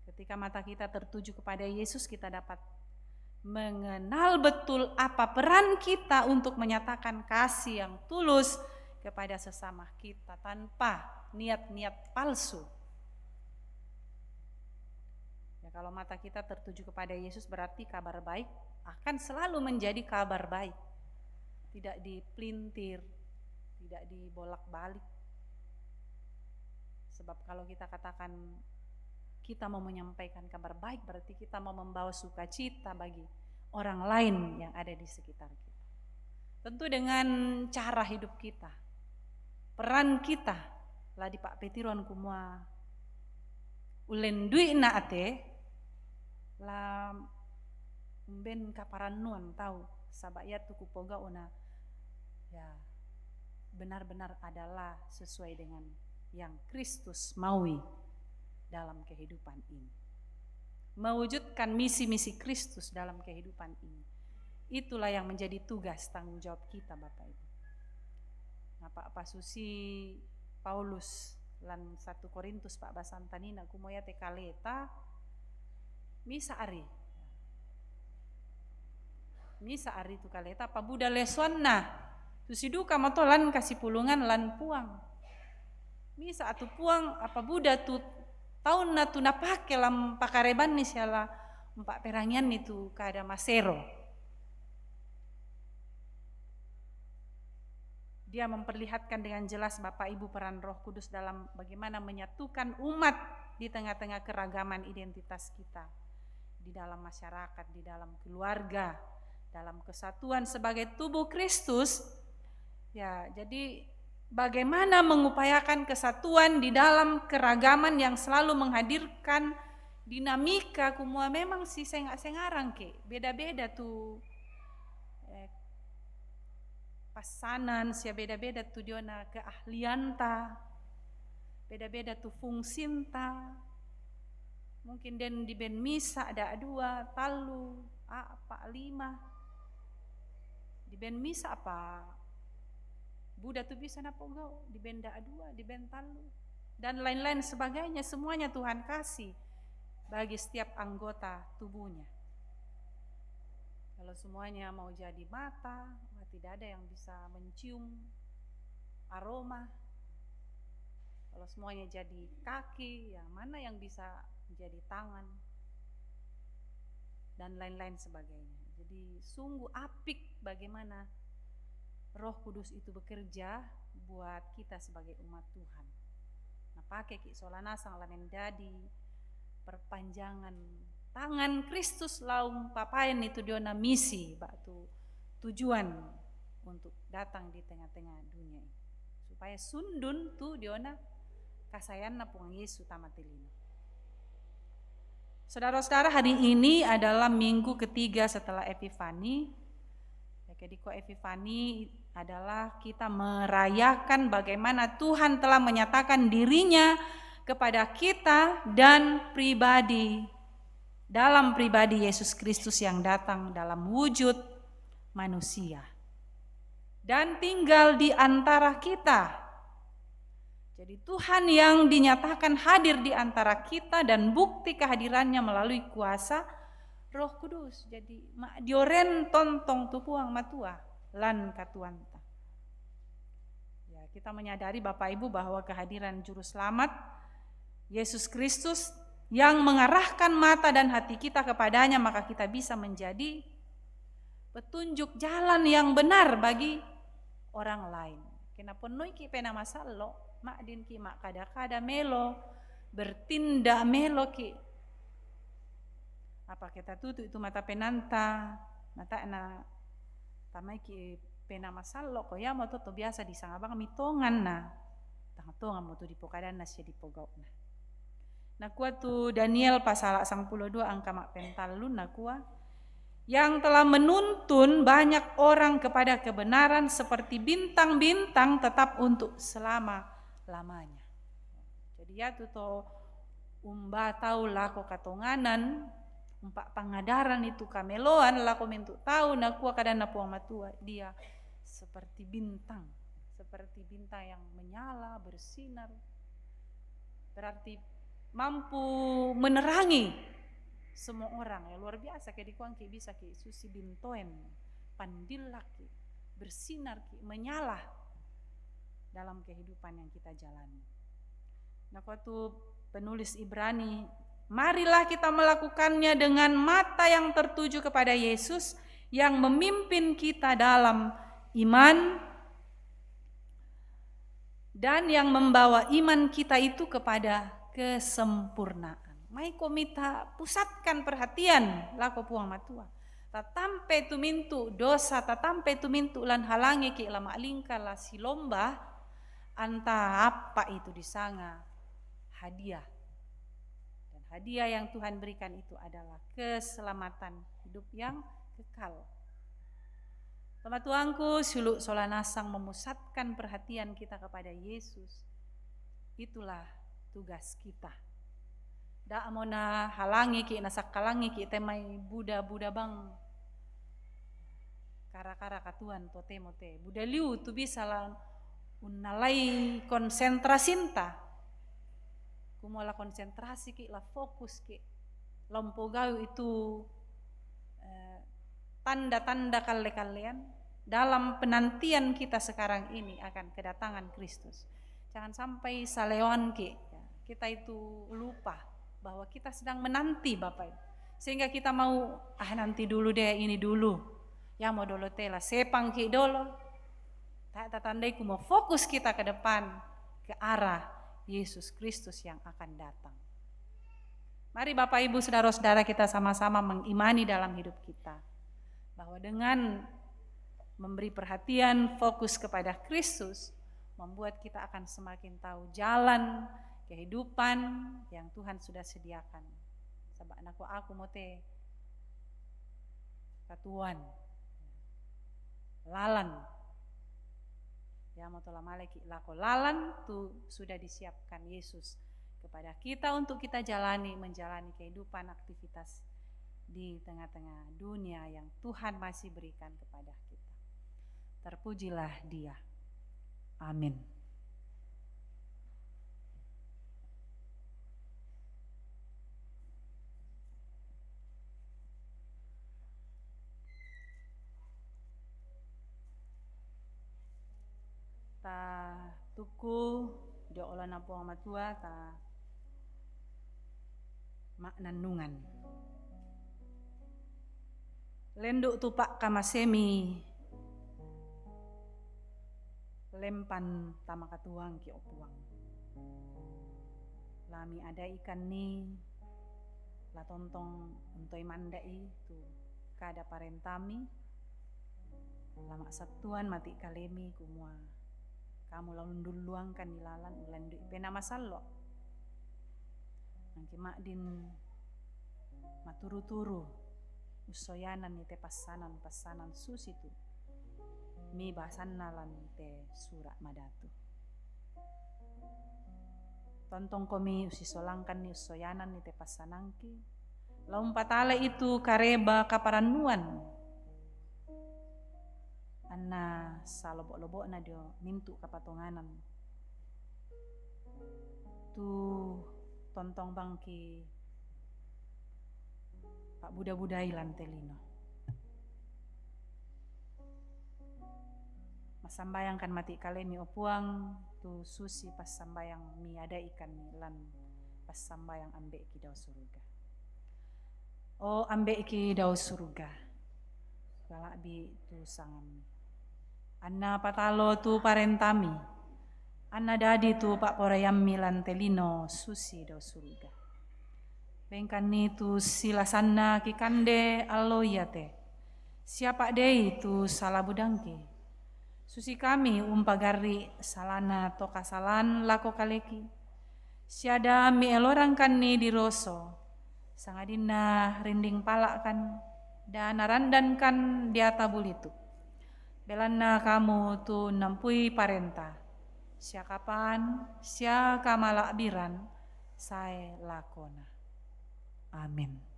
Ketika mata kita tertuju kepada Yesus, kita dapat mengenal betul apa peran kita untuk menyatakan kasih yang tulus kepada sesama kita tanpa niat-niat palsu. Ya, kalau mata kita tertuju kepada Yesus, berarti kabar baik akan selalu menjadi kabar baik. Tidak dipelintir, tidak dibolak-balik. Sebab kalau kita katakan kita mau menyampaikan kabar baik, berarti kita mau membawa sukacita bagi orang lain yang ada di sekitar kita. Tentu dengan cara hidup kita, peran kita, la dipa'petiroan kumua ullendui'na ate, la umben kaparannuan tau, saba' iatu kupogau' na, ya, benar-benar adalah sesuai dengan yang Kristus maui dalam kehidupan ini. Mewujudkan misi-misi Kristus dalam kehidupan ini. Itulah yang menjadi tugas tanggung jawab kita, Bapak Ibu. Napa pasusi Paulus lan satu Korintus pa'basanta nina, kumua iate kaleta misa' ri. Misa' ri tu kaleta pabuda lesuanna tu siduka mato lan kasipulungan lan Puang. Misa' tu Puang apabuda tu taunna tu napake lan pakarebanni siala umpa'perangianni tu kada masero. Dia memperlihatkan dengan jelas Bapak Ibu peran Roh Kudus dalam bagaimana menyatukan umat di tengah-tengah keragaman identitas kita, di dalam masyarakat, di dalam keluarga, dalam kesatuan sebagai tubuh Kristus. Ya, jadi bagaimana mengupayakan kesatuan di dalam keragaman yang selalu menghadirkan dinamika, kumua memang si senga'-sengarang ke, beda-beda tu, eh, passanan, sia beda-beda tu diona keahlianta, beda-beda tu fungsinta. Mungkin den diben misa' da' dua, tallu, a'pa', lima. Diben misa' apa buda tu bisa napogau', diben da' dua, diben tallu, dan lain-lain sebagainya. Semuanya Tuhan kasih bagi setiap anggota tubuhnya. Kalau semuanya mau jadi mata, mah tidak ada yang bisa mencium aroma. Kalau semuanya jadi kaki, yang mana yang bisa menjadi tangan, dan lain-lain sebagainya. Jadi sungguh apik bagaimana Roh Kudus itu bekerja buat kita sebagai umat Tuhan. Napake ki' sola nasang la mendadi perpanjangan tangan Kristus laung papaen itu di ona misi, ba'tu tujuan untuk datang di tengah-tengah dunia ini, supaya sundun tu di ona kasayanna Puang Yesus tama te lino. Saudara-saudara, hari ini adalah minggu ketiga setelah Epifani. Ya, jadi kok Epifani adalah kita merayakan bagaimana Tuhan telah menyatakan dirinya kepada kita dan pribadi, dalam pribadi Yesus Kristus yang datang dalam wujud manusia dan tinggal di antara kita. Jadi Tuhan yang dinyatakan hadir di antara kita dan bukti kehadirannya melalui kuasa Roh Kudus. Jadi ma-, dioren tontong tu Puang Matua lan katuoanta. Ya, kita menyadari Bapak Ibu bahwa kehadiran Juru Selamat Yesus Kristus yang mengarahkan mata dan hati kita kepadanya, maka kita bisa menjadi petunjuk jalan yang benar bagi orang lain. Kena penuhi ki pena masallo, ma'din ki makkada-kada melo, bertindak melo ki. Apa kita tutu itu mata penanta, mata na tamai ki pena masallo, ko yamo to, to biasa disanga bang mitongan na. Tang tongan mo tu dipokadanna sia dipogau'na. Nakua tu Daniel pasala sangpulo dua angka ma'pentallu, nakua, yang telah menuntun banyak orang kepada kebenaran seperti bintang-bintang tetap untuk selama-lamanya. Jadi ya tu to umba tau lako katonganan, umpa pangadaran itu kameloan lako mintu tau, nakua kadanna Puang Matua, dia seperti bintang, seperti bintang yang menyala, bersinar. Berarti mampu menerangi semua orang. Ya, luar biasa, kayak dikuang ki bisa ki susi bintoen, pandillak ki, bersinar ki, menyala dalam kehidupan yang kita jalani. Nah, waktu penulis Ibrani, marilah kita melakukannya dengan mata yang tertuju kepada Yesus yang memimpin kita dalam iman dan yang membawa iman kita itu kepada kesempurnaan. Mai ko mita pusatkan perhatian lako Puang Matua. Tatampe tu mintu dosa, tatampe tu mintu lan halangi ki la ma'lingka la silomba, anta apa itu disanga hadiah. Dan hadiah yang Tuhan berikan itu adalah keselamatan hidup yang kekal. Tomatuangku, siulu' sola nasang memusatkan perhatian kita kepada Yesus. Itulah tugas kita. Da' mo na halangi ki, nasakkalangi ki te mai buda-buda bang. Kara-kara katuoan totemo te. Buda liu tu bisa la unnalai konsentrasinta. Kumua la konsentrasi ki, la fokus ki, la umpogau itu, eh, tanda-tanda kalle-kallean dalam penantian kita sekarang ini akan kedatangan Kristus. Jangan sampai saleoan ki, ya, kita itu lupa bahwa kita sedang menanti Bapak Ibu. Sehingga kita mau, "Ah, nanti dulu deh, ini dulu." Ya, mau dolo tela, sepang ki dolo. Ta-, tatandai kumua fokus kita ke depan, ke arah Yesus Kristus yang akan datang. Mari Bapak Ibu, saudara-saudara, kita sama-sama mengimani dalam hidup kita bahwa dengan memberi perhatian, fokus kepada Kristus, membuat kita akan semakin tahu jalan kehidupan yang Tuhan sudah sediakan. Sabab nakua aku mo te katuoan. Lalan. Ya, mo tola maleki lako lalan tu sudah disiapkan Yesus kepada kita untuk kita jalani, menjalani kehidupan, aktivitas di tengah-tengah dunia yang Tuhan masih berikan kepada kita. Terpujilah Dia. Amin. Ta tukku dio olona Puang Matua, ta ma'nannungan. Lendu' tu pa'kamasemi lempan tama katuoangki, o Puang. La miadaikanni La tontong untoi manda'i tu kada parentami, la maksattuan mati' kalemi kumua kamu la undulluangkan ilalan ulandu'i Penaa Masallo'. Angki ma'din maturu-turu ussoyananni te passanan-passanan susitu' mi basanna lan te sura' madatu. Tontongkomi usisolangkanni ussoyananni te passanangki, la umpatale'i tu kareba kaparannuan, anna salobo'-lobo'na dio mintu' kapatonganan. Tu tontong bangki pa'buda-budai lan te lino. Massambayangkan mati' kalemi, o Puang, tu susi passambayang miada'ikan lan passambayang ambe'ki dao suruga. O ambe'ki dao suruga, lala'bi tu sangammi. Anna patalo tu parentami, anna dadi tu pa'poraiammi lan te lino susi dao suruga. Bengkanni tu silasanna kikande allo iate, sia pa'dei tu sala budangki. Susi kami umpagarri' salana to kasalan lako kaleki, sia da mielorangkanni diroso, sangadinna rinding pala'kan, da narandankan diata bulitu. Belanna kamu tu nampui parenta, sia kapan, sia kamala'biran sae lakona. Amin.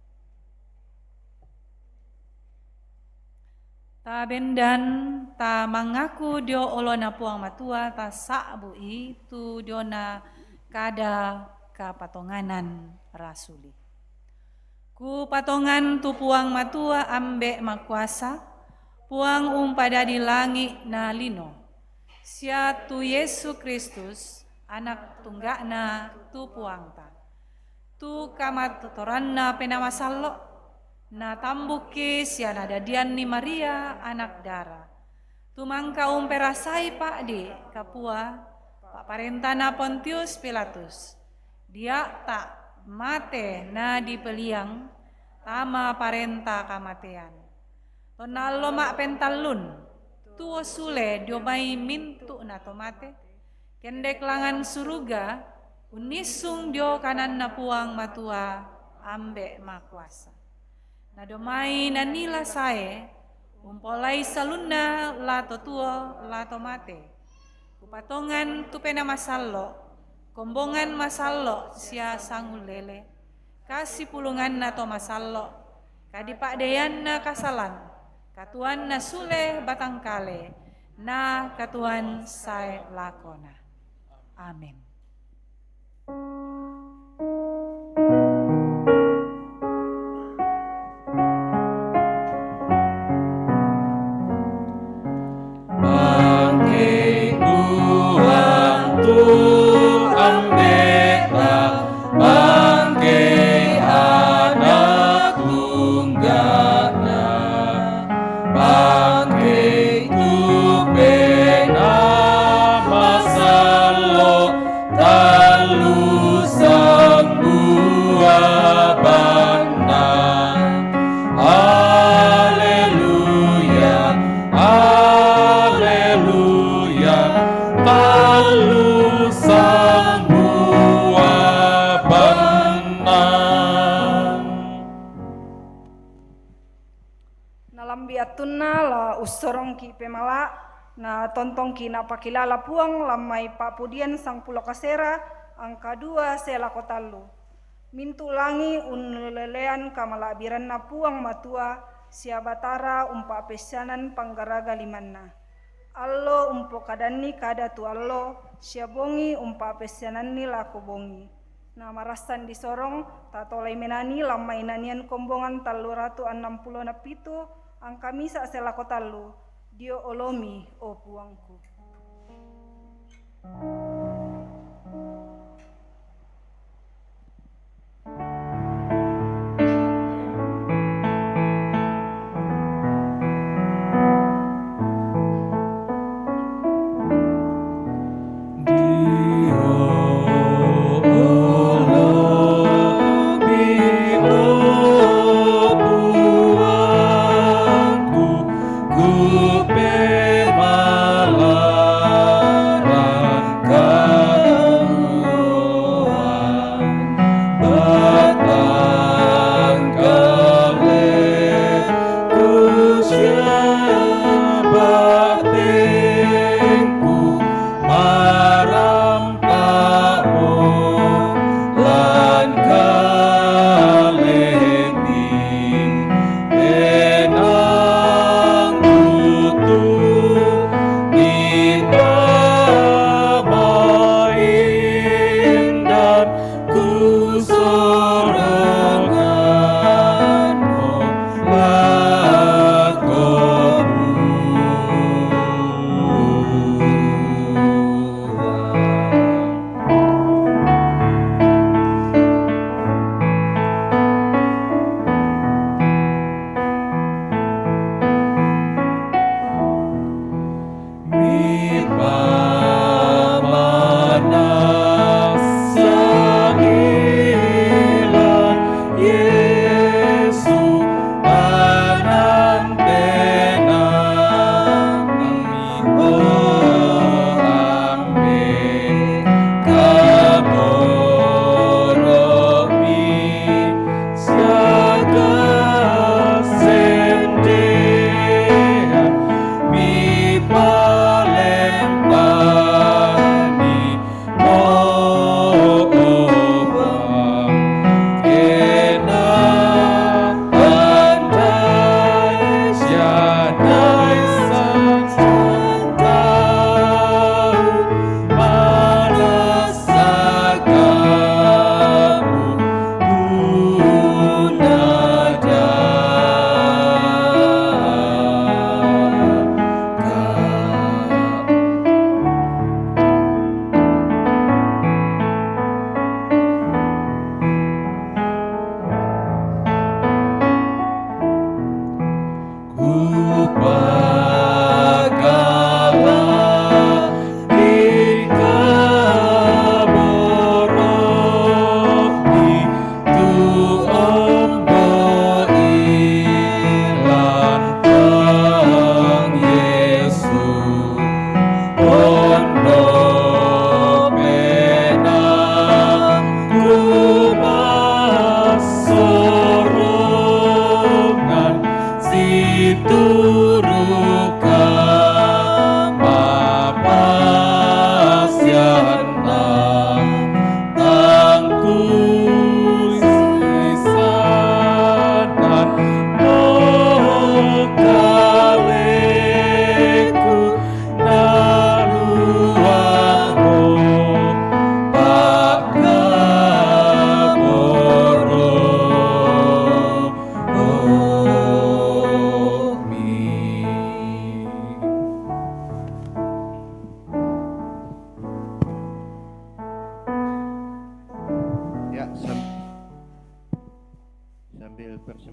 Tabendan, tamangaku dio olona Puang Matua, tasa'bu'i tu diona kada kapatonganan rasuli. Kupatongan tu Puang Matua Ambe' Makuasa, Puang umpadadi langi' na lino, sia tu Yesu Kristus, Anak tungga'na tu Puangta, tu kamatotoranna Penaa Masallo', natambukki sia nadadianni Maria anak dara, tu mangka umperasai pa'di' kapua pa'parentana Pontius Pilatus, dia'ta' mate na dipeliang tama parenta kamatean. Tonna allo ma'pentallun, tuo sule dio mai mintu'na to mate, kendek langan suruga, unnissung dio kananna Puang Matua Ambe' Makuasa. Nadomai nanila sae, umpolai salunna la to tuo, la to mate. Kupatongan tu Penaa Masallo', kombongan masallo' sia sangullele, kasipulunganna to masallo', kadipa'deianna kasalan, katuoanna sule batangkale, na katuoan sae lakona. Amin. Bangkei Puang tu Ambe'ta, bangkei Anak tungga'na, bangkei tu Penaa Masallo', tallu sambua banna. Haleluya, haleluya, tallu sambua banna. Nalambi' attunna la ussorongki' pemala', natontongki' napakilala Puang lan mai Pa'pudian sangpulo kasera, angka dua sae lako tallu. Mintu' langi' unnulelean kamala'biranna Puang Matua, sia Batara umpa'pessianan panggaraga limanna. Allo umpokadanni kada tu allo, sia bongi umpa'pessiananni lako bongi. Na marassan disorong, tatolai menani lan mai nanian kombongan tallu ratu annang pulo na pitu, angka misa' sae lako tallu, dio olomi, o Puangku.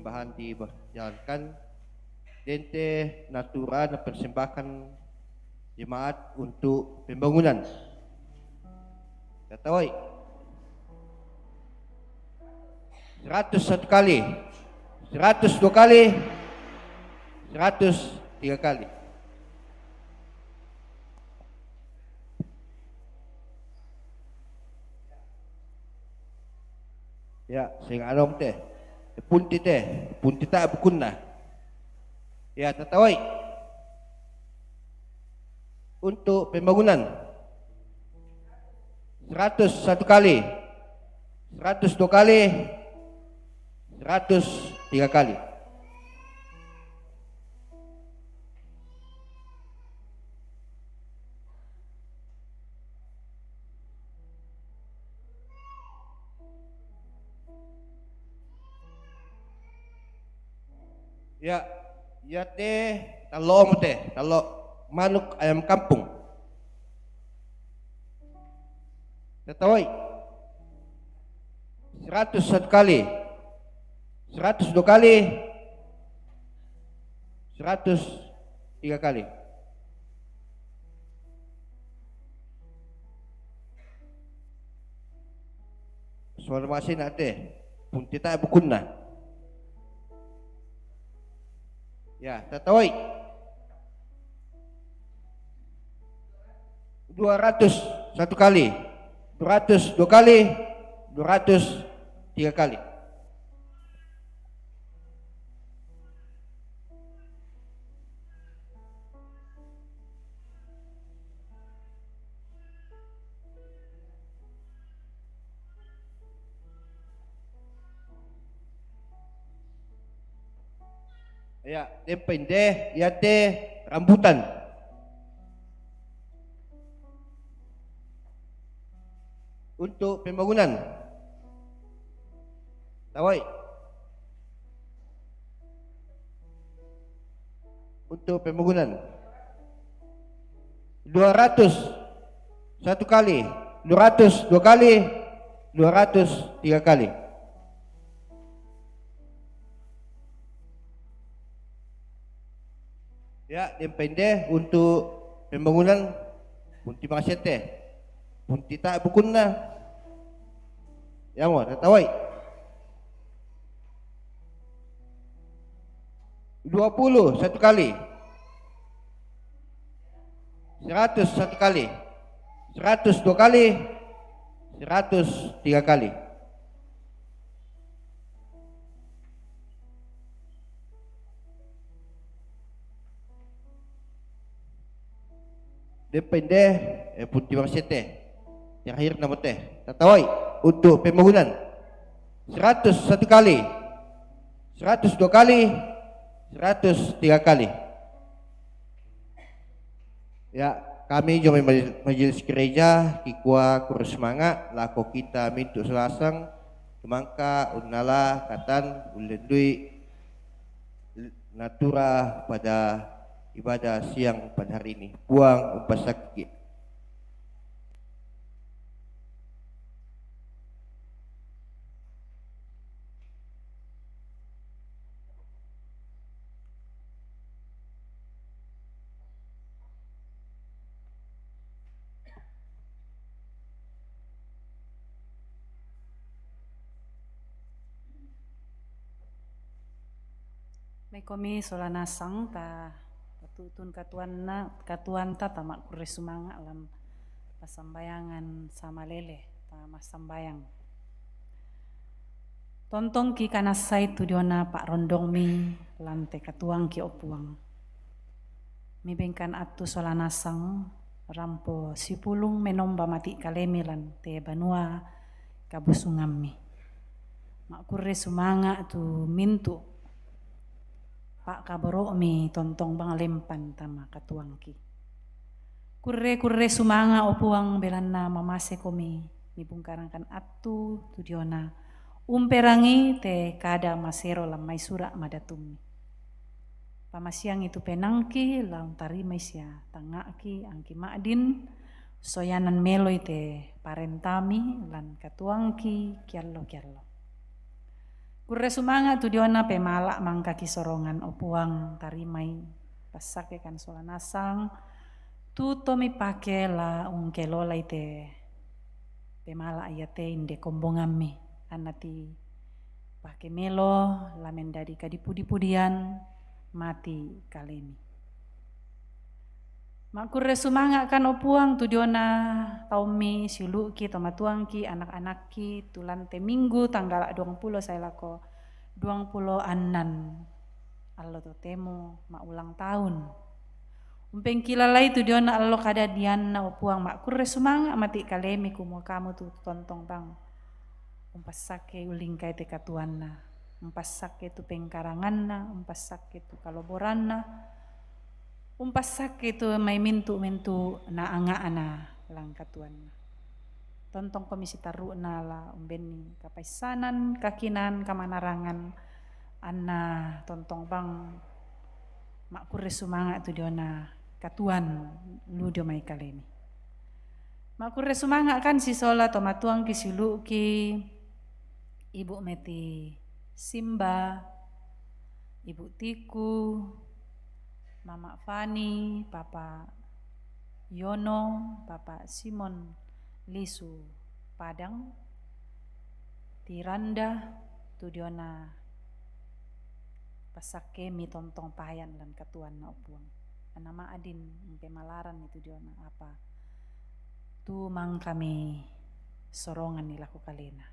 Bahan dijalankan, dente natura na persembahkan jemaat untuk pembangunan. Tatawai. Seratus satu kali, seratus dua kali, seratus tiga kali. Ya, sing anom te. Punti te, punti ta bukunna. Ya, tatawai. Untuk pembangunan. Seratus satu kali, seratus dua kali, seratus tiga kali. Ya, ya te, talo mo te, talo manuk ayam kampung. Tatawai. Seratus satu kali, seratus dua kali, seratus tiga kali. Suara masih nak te, punti ta bukunna. Ya, tatawai. Dua ratus satu kali, dua ratus dua kali, dua ratus tiga kali. Ya, dempeng de, ya te rambutan. Untuk pembangunan. Tawai. Untuk pembangunan. Dua ratus satu kali, dua ratus dua kali, dua ratus tiga kali. Ya, dempeng de untuk pembangunan, punti makasete, punti ta bukunna. Ya mo, tatawai. Dua puluh satu kali, seratus satu kali, seratus dua kali, seratus tiga kali. Dempeng de, eh, punti makasete. Terakhir namo te. Tatawai untuk pembangunan. Seratus satu kali, seratus dua kali, seratus tiga kali. Ya, kami jumai maj-, majelis gereja, kikua kurre sumanga' lako kita mintu' sola nasang, tumangka unnala katan ullendui natura pada ibadah siang pada hari ini. Puang umpassakki. Maikomi sola nasang ta patu'tun katuanna, katuanta ta ma'kurre sumanga' lan passambayangan samalele, ta massambayang. Tontongki kanassai tu diona pa'rondongmi lan te katuangki, o Puang. Mibengkan attu sola nasang rampo sipulung menomba mati' kalemi lan te banua kabusungammi. Ma'kurre sumanga' tu mintu' pa'kaboro'mi tontong bang lempan tama katuangki. Kurre-kurre sumanga', o Puang, belanna mamasekomi, mibungkarangkan attu tu diona, umperangi te kada masero lan mai sura' madatummi. Pamasiangi tu penaangki, la untarimai sia tangnga'ki, angki ma'din, soyanan meloi te parentami lan katuangki kiallo-kiallo. Kurre sumanga' tu diona pemala' mangka kisorongan, o Puang, tarimai passakkekan sola nasang tu to mipake la ungkelolai te pemala' iate inde kombongammi, anna ti pake melo la mendadi kadipu-dipudian mati' kalemi. Ma'kurre sumanga'kan, o Puang, tu diona taummi siulu'ki, tomatuangki, anak-anakki, tu lan te minggu tanggala' duangpulo sae lako duangpulo annan allo totemo ma'ulang tahun. Umpengkilalai tu diona allo kadadianna, o Puang, ma'kurre sumanga' mati' kalemi kumua kamu tu tontong bang umpassakke ulingkai te katuanna, umpassakke tu pengkaranganna, umpassakke tu kaloboranna, umpassakke tu mai mintu'-mintu' na anga'na lan katuanna. Tontongkomi sitarru'na la umbenni kapaissanan, kakinaan, kamanarangan, anna tontong bang ma'kurre sumanga' tu diona katuan lu dio mai kalemi. Ma'kurre sumanga'kan sisola tomatuangki siulu'ki, Ibu Meti Simba, Ibu Tiku, Mama Fani, Papa Yono, Papa Simon Lisu Padang, Tiranda, tu diona passakkemi tontong payan lan katuanna, o Puang. Anna ma'din umpemalaranni tu diona apa tu mangkami soronganni lako kalena.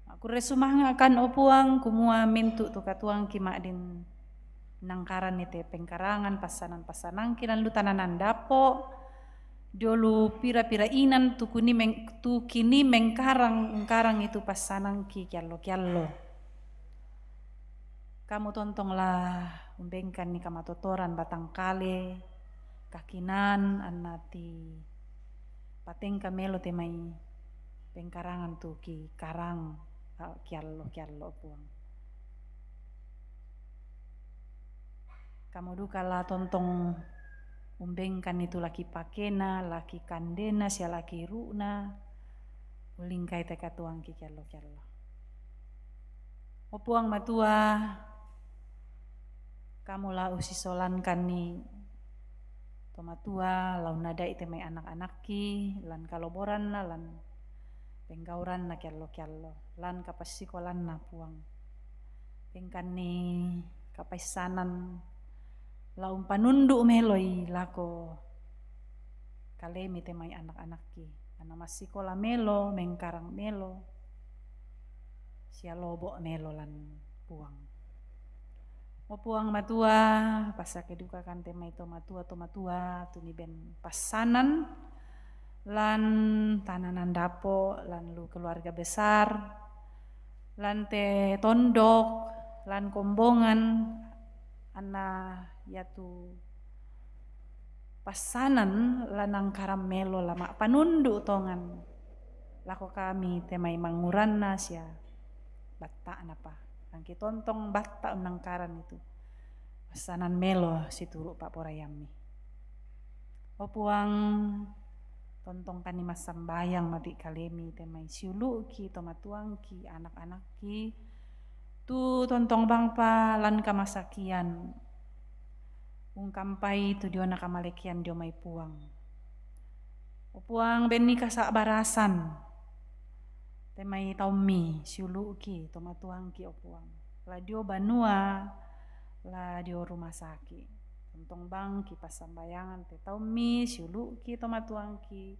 Ma'kurre sumanga'kan, o Puang, kumua mintu' tu katuangki ma'din nangkaranni te pengkarangan, passanan-passanangki lan lu tananan dapo', dio lu pira-pira inan tu kuni meng-, tu kini mengkarang-, engkarang itu passanangki kiallo-kiallo. Kamu tontonglah umbengkanni kamatotoran batang kale, kakinaan, anna ti patengka melo te mai pengkarangan tu kikarang, ah, kiallo-kiallo, Puang. Kamu duka la tontong umbengkanni tu laki pakena, laki kandena, sia laki iru'na, ulingkai te katuangki kiallo-kiallo. O Puang Matua, kamu la usisolankanni tomatua, la unnada'i te mai anak-anakki, lan kaloboranna, lan penggauranna kiallo-kiallo, lan kapassikolanna, Puang. Pengkanni kapaissanan la umpanundu' meloi lako kalemi te mai anak-anakki, anna massikola melo, mengkarang melo, sia lobo' melo lan Puang. O Puang Matua, passakke dukakan te mai tomatua-tomatua tu niben passanan lan tananan dapo', lan lu keluarga besar, lan te tondok, lan kombongan, anna iatu passanan la nangkaran melo la ma'panundu' tongan lako kami te mai manguranna sia batta'napa. Angki tontong batta' unnangkaran itu passanan melo situru' pa'poraiammi. O Puang, tontongkanni massambayang mati' kalemi te mai siulu'ki, tomatuangki, anak-anakki, tu tontong bangpa lan kamasakian ungkampai tu diona kamalekian dio mai Puang. O Puang, benni kasa'barasan te mai taummi siulu'ki, tomatuangki, o Puang, la dio banua, la dio rumah sakit. Tontong bang kipassambayangan te taummi siulu'ki, tomatuangki,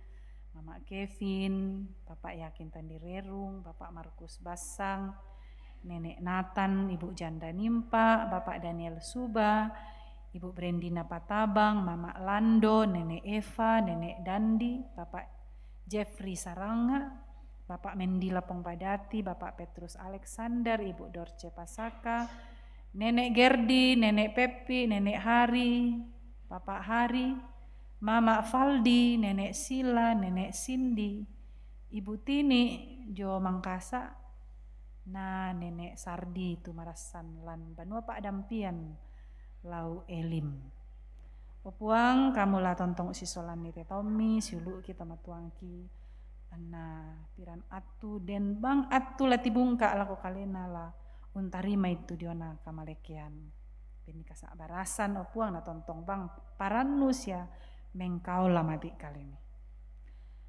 Mama Kevin, Bapak Yakin Tandirerung, Bapak Markus Bassang, Nenek Nathan, Ibu Janda Nimpa, Bapak Daniel Suba, Ibu Brendina Patabang, Mama Lando, Nenek Eva, Nenek Dandi, Bapak Jeffrey Saranga, Bapak Mendi Lapong Padati, Bapak Petrus Alexander, Ibu Dorce Pasaka, Nenek Gerdi, Nenek Pepi, Nenek Hari, Bapak Hari, Mama Faldi, Nenek Sila, Nenek Sindi, Ibu Tini, jo Mangkasa, na Nenek Sardi tu marassan lan banua pa'dampian lau Elim. O Puang, kamu la tontong usisolanni te taummi siulu'ki, tomatuangki, Anna piran attu den bang attu la tibungka lako kalena la untarimai tu diona kamalekean. Benni kasa'barasan, o Puang, na tontong bang parannu sia mengkaola mati' kalemi.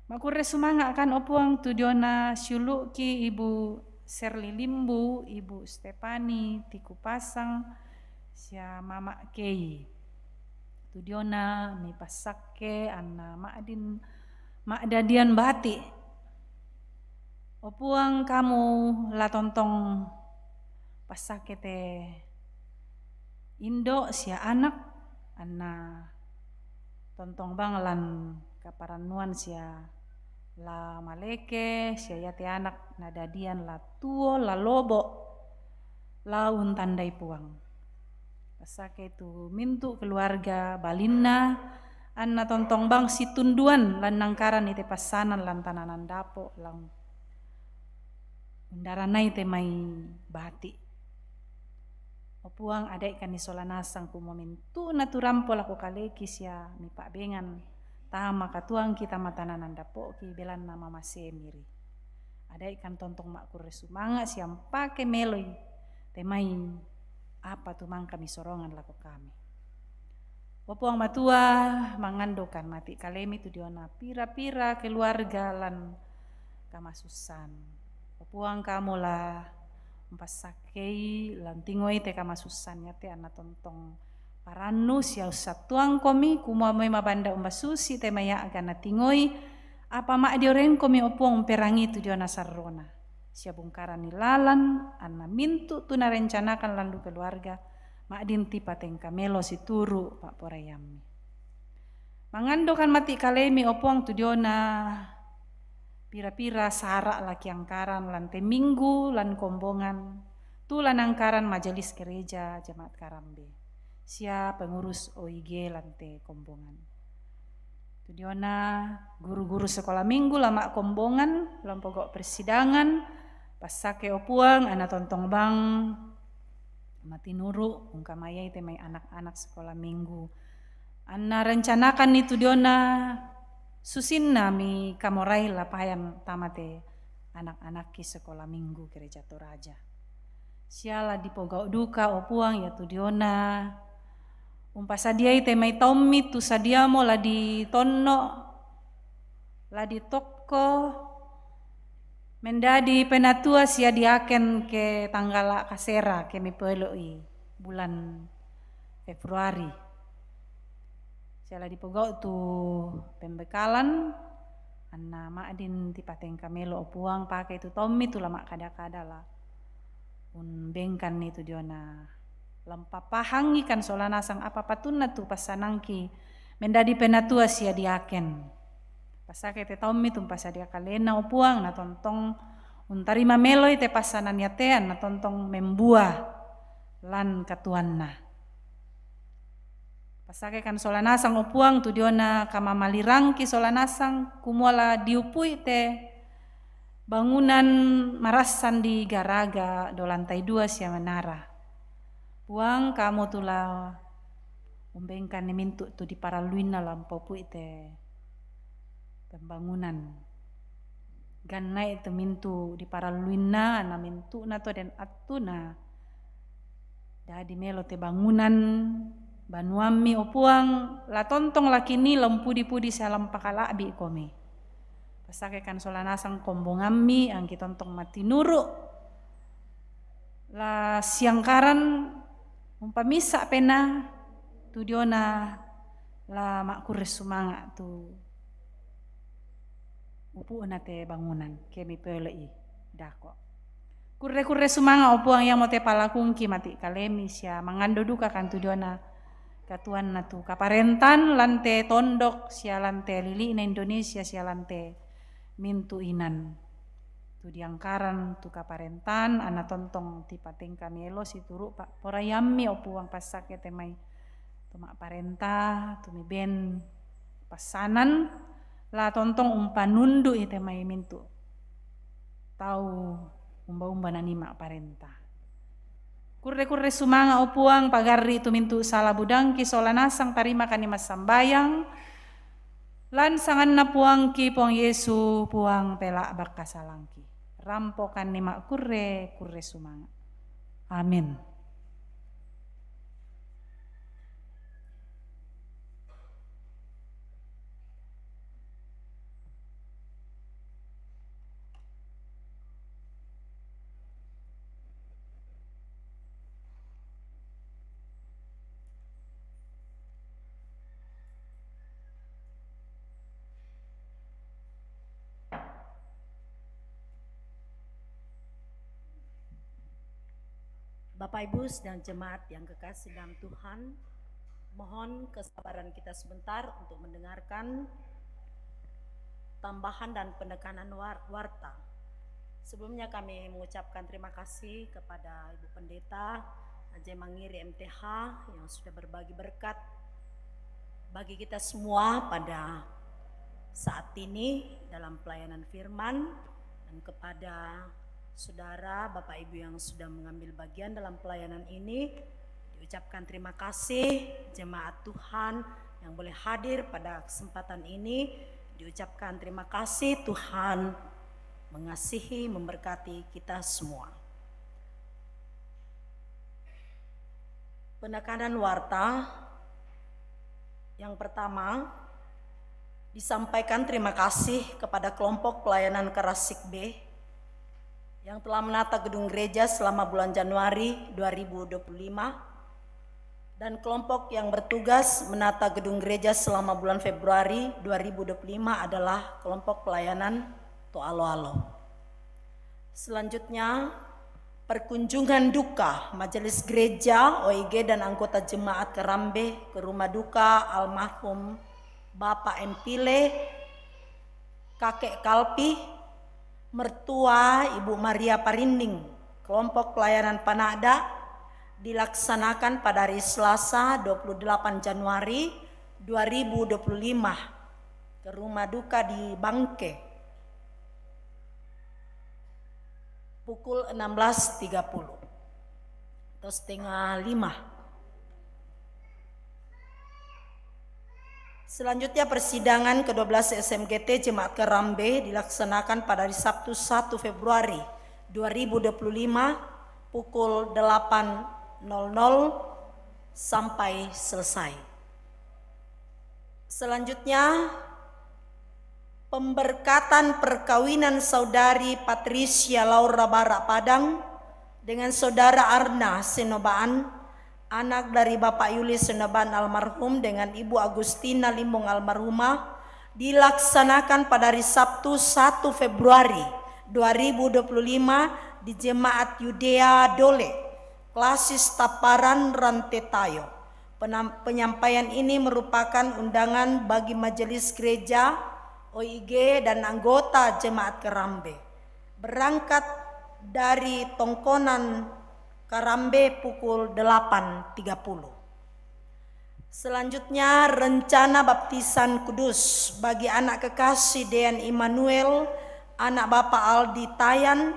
Makurre sumanga' kan, o Puang, tu diona siulu'ki Ibu Serli Limbu, Ibu Stepani Tiku Pasang, sia Mama' Kei. Tu diona mipassakke anna ma'din ma'dadian bati'. O Puang, kamu la tontong passakke te indo' sia anak, anna tontong bang lan kaparannuan sia la maleke, sia iate anak nadadian la tuo, la lobo', la untandai Puang. Passakke tu mintu' keluarga balinna, anna tontong bang situnduan lan nangkaranni te passanan lan tananan dapo', lan undaranai te mai bati'. O Puang, ada'ikanni sola nasang kumua mintu'na tu rampo lako kaleki sia mipa'bengan tama katuoangki, tama tananan dapo'ki, belanna mamasemi ri. Ada'ikan tontong ma'kurre sumanga' sia mpake meloi te mai apa tu mangka misorongan lako kami. O Puang Matua, mangandokan mati' kalemi tu diona pira-pira keluarga lan kamasussan. O Puang, kamu la umpassakkei lan tingoi te kamasussan iate, anna tontong parannu sia ussattuangkomi, kumua moi mabanda umbasusi te mai a'ga natingoi, apa ma'diorengkomi, o Puang, umperangi tu diona sarrona sia bungkaranni lalan, anna mintu' tu narencanakan lan lu keluarga ma'din tipatengka melo situru' pa'poraiammi. Mangandokan mati' kalemi, o Puang, tu diona pira-pira sara' la kiangkaran lan te minggu lan kombongan, tu la nangkaran majelis gereja jemaat Karambe sia pengurus O I G lan te kombongan. Tu diona guru-guru sekolah minggu la ma'kombongan, la umpogau' persidangan, passakke, o Puang, anna tontong bang matinuru' ungkamayai te mai anak-anak sekolah minggu. Anna rencanakanni tu diona susinna mikamorai la payan tama te anak-anakki sekolah minggu Gereja Toraja. Sia la dipogau' duka, o Puang, iatu diona umpasadiai te mai taummi tu sadiamo la ditonno', la ditokko, mendadi penatua sia diaken ke tanggala' kasera ke mipaelo'i bulan Februari. Sia la dipogau' tu pembekalan, anna ma'din tipatengka melo, o Puang, pake tu taummi tu la ma'kada-kada la umbengkanni tu diona, la umpapahangikan sola nasang apa patunna tu passanangki mendadi penatua sia diaken. Passakke te taummi tu umpasadia kalena, o Puang, na tontong untarima meloi te passanan iate, anna tontong membua lan katuoanna. Passakkekan sola nasang, o Puang, tu diona kamamalirangki sola nasang, kumua la diupu'i te bangunan marassan di garaga dua lantai dua sia menara. Puang, kamu tu la umbengkanni mintu' tu diparalluinna la umpaupu'i te pembangunan. Gannai tu mintu' diparalluinna, na mintu'na to den attuna. Dadi melo te bangunan banuammi, o Puang, la tontong lakinni la umpudi-pudi sia la umpakala'bi'komi. Passakkekan sola nasang kombongammi, angki tontong matinuru', la siangkaran umpamissa' penaa tu diona, la ma'kurre sumanga' tu upu'na te bangunan ke mipaelo'i dako'. Kurre-kurre sumanga', o Puang, iamo te palakungki mati' kalemi sia mangando dukakan tu diona katuoanna tu kaparentan lan te tondok sia lan te lili'na Indonesia sia lan te mintu' inan. Tu diangkaran tu kaparentan, anna tontong tipatengka melo situru' pa'poraiammi, o Puang, passakke te mai tu ma'parenta, tu miben passanan, la tontong umpanundu'i te mai mintu' tau umba-umba nanii ma'parenta. Kurre-kurre sumanga', o Puang, pagarri' tu mintu' sala budangki sola nasang, tarimakanni massambayang, Lansanganna Puangki Puang Yesu, Puang pela bakkasalangki. Rampokanni makkurre, kurre sumanga. Amin. Bapak Ibu sidang jemaat yang kekasih dalam Tuhan, mohon kesabaran kita sebentar untuk mendengarkan tambahan dan penekanan war-, warta. Sebelumnya kami mengucapkan terima kasih kepada Ibu Pendeta Ajai Mangiri M T H yang sudah berbagi berkat bagi kita semua pada saat ini dalam pelayanan firman, dan kepada saudara, Bapak Ibu yang sudah mengambil bagian dalam pelayanan ini, diucapkan terima kasih. Jemaat Tuhan yang boleh hadir pada kesempatan ini, diucapkan terima kasih. Tuhan mengasihi, memberkati kita semua. Penekanan warta yang pertama, disampaikan terima kasih kepada kelompok pelayanan Karasik B yang telah menata gedung gereja selama bulan Januari dua ribu dua puluh lima, dan kelompok yang bertugas menata gedung gereja selama bulan Februari dua ribu dua puluh lima adalah kelompok pelayanan Toaloalo. Selanjutnya, perkunjungan duka Majelis Gereja, O I G, dan anggota jemaat Karambe ke rumah duka almarhum Bapak Empile, Kakek Kalpi, mertua Ibu Maria Parinding, kelompok pelayanan Panada, dilaksanakan pada hari Selasa dua puluh delapan Januari dua ribu dua puluh lima ke rumah duka di Bangke pukul enam belas tiga puluh atau setengah lima. Selanjutnya, persidangan kedua belas S M G T Jemaat Karambe dilaksanakan pada hari Sabtu satu Februari dua ribu dua puluh lima pukul delapan nol nol sampai selesai. Selanjutnya, pemberkatan perkawinan Saudari Patricia Laura Barak Padang dengan Saudara Arna Senobaan, anak dari Bapak Yuli Senobaan almarhum dengan Ibu Agustina Limbong almarhumah, dilaksanakan pada hari Sabtu satu Februari dua ribu dua puluh lima di Jemaat Yudea Dole, Klasis Taparan, Rantetayo. Penam-, penyampaian ini merupakan undangan bagi Majelis Gereja, O I G, dan anggota Jemaat Karambe. Berangkat dari Tongkonan Karambe pukul delapan tiga puluh. Selanjutnya, rencana baptisan kudus bagi anak kekasih Dean Immanuel, anak Bapak Aldi Tayan,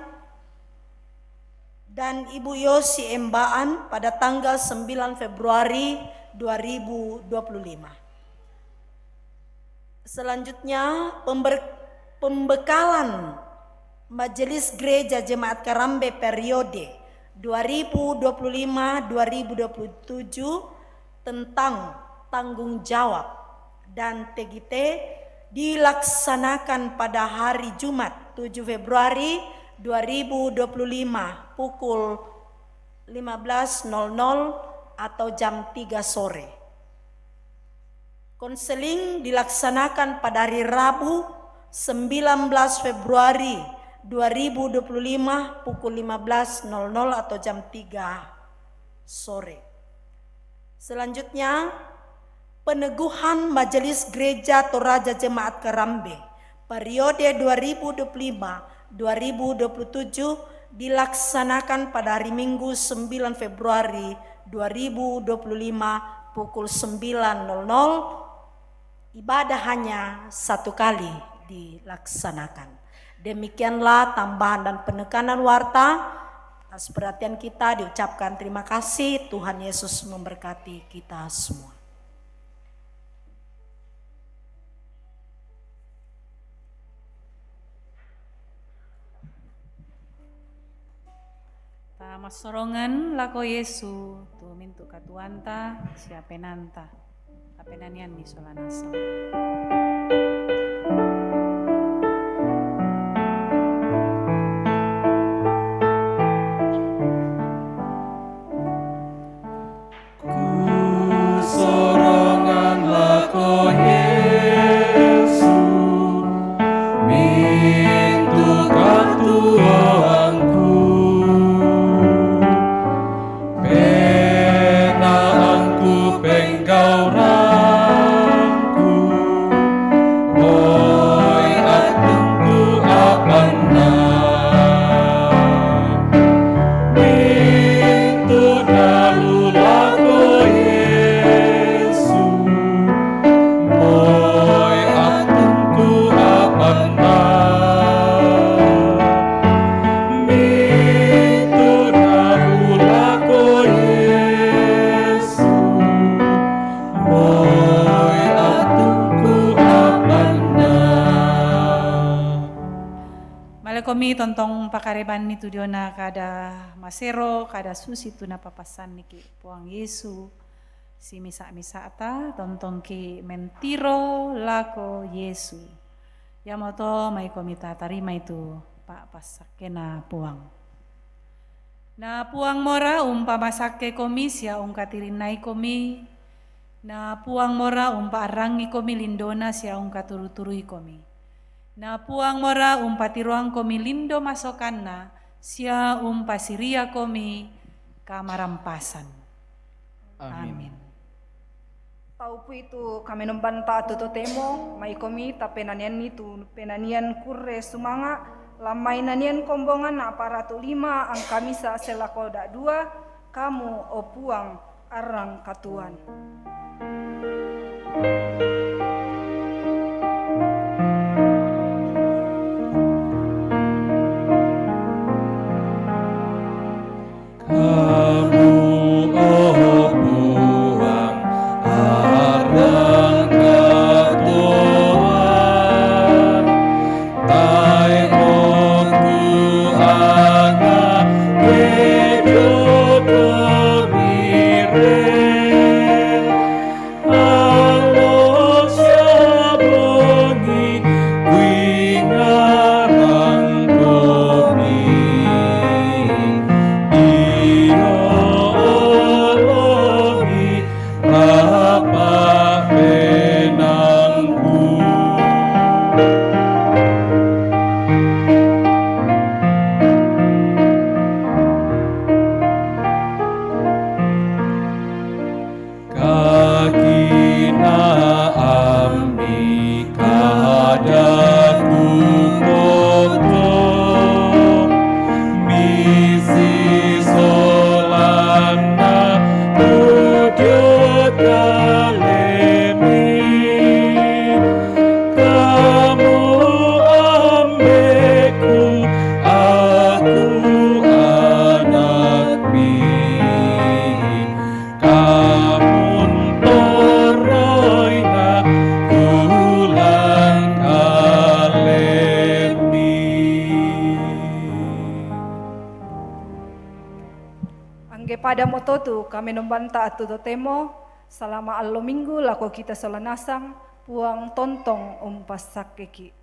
dan Ibu Yosi Embaan pada tanggal sembilan Februari dua ribu dua puluh lima. Selanjutnya, pember-, pembekalan Majelis Gereja Jemaat Karambe periode dua ribu dua puluh lima dua ribu dua puluh tujuh tentang tanggung jawab dan T G T dilaksanakan pada hari Jumat tujuh Februari dua ribu dua puluh lima pukul lima belas nol nol atau jam tiga sore. Konseling dilaksanakan pada hari Rabu sembilan belas Februari dua ribu dua puluh lima pukul lima belas nol nol atau jam tiga sore. Selanjutnya, peneguhan Majelis Gereja Toraja Jemaat Karambe periode dua ribu dua puluh lima dua ribu dua puluh tujuh dilaksanakan pada hari Minggu sembilan Februari dua ribu dua puluh lima pukul sembilan nol nol. Ibadah hanya satu kali dilaksanakan. Demikianlah tambahan dan penekanan warta. Atas perhatian kita diucapkan terima kasih. Tuhan Yesus memberkati kita semua. Massorongan lako Yesu tu mintu' katuoanta sia penaanta. Tapenanianni sola nasang. Kusorongan lako Yesu mintu' katuoangku, penaangku, penggauranku, moi atungku apanna. Mintu' dalu lako Yesu, moi atungku apanna. Mintu' dalu lako Yesu, moi atungku apanna. Malekomi tontong pakarebanni tu diona kada masero, kada susi tu napapassanniki Puang Yesu. Simisa'-misa'ta tontongki' mentiro lako Yesu. Iamoto maikomi tatarimai tu pa'passakkena Puang. Na Puang mora umpamasakkekomi sia ungkatirinnaikomi. Na Puang mora umpa'arrangikomi lindona sia ungkaturu-turuikomi. Na Puang mora umpatiroangkomi lindo masokanna sia umpasiriakomi kamarampasan. Amin. Amin. Taupu'i tu kamenombanta tu totemo, maikomi tapenanianni tu penanian kurre sumanga', lan mai nanian kombongan apa ratu lima angka misa' selako da'dua, Kamu, o Puang, arrang katuoan. Kamu, o Puang, arrang katuoan, tae' mokku anga kejo tomire. Allo sia bongi kuingarang komi, dio olomi rapa' penaangku. Kakinaammi kada kupoto, misi solanna tu dio kalemi. Kamu ambe'ku, aku anakmi. Kamun torroina kulang kalemi. Angge pada moto tu kamenombanta tu totemo, salama' allo Minggu lako kita sola nasang, Puang tontong umpassakkeki'.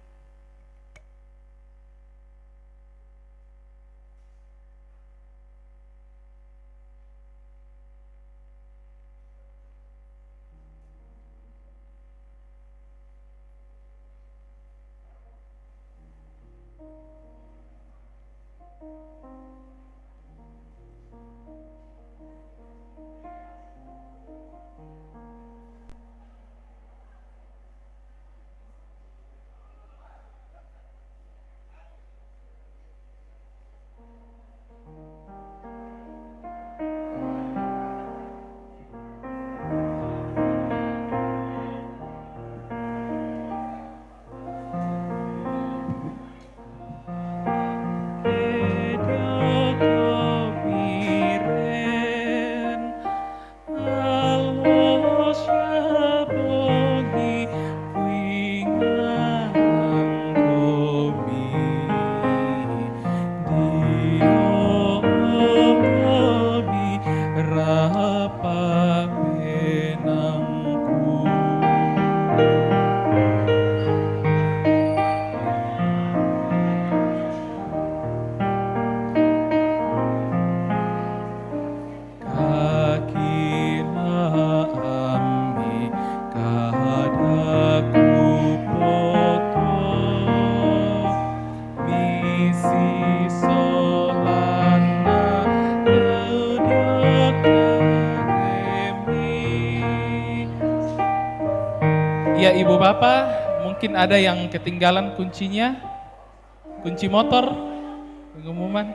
Apa, mungkin ada yang ketinggalan kuncinya? Kunci motor, pengumuman.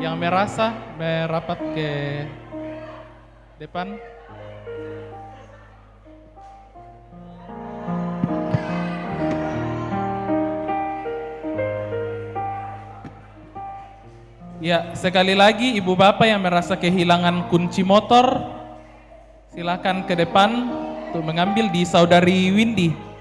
Yang merasa merapat ke depan. Ya, sekali lagi, ibu bapak yang merasa kehilangan kunci motor, silakan ke depan untuk mengambil di saudari Windy.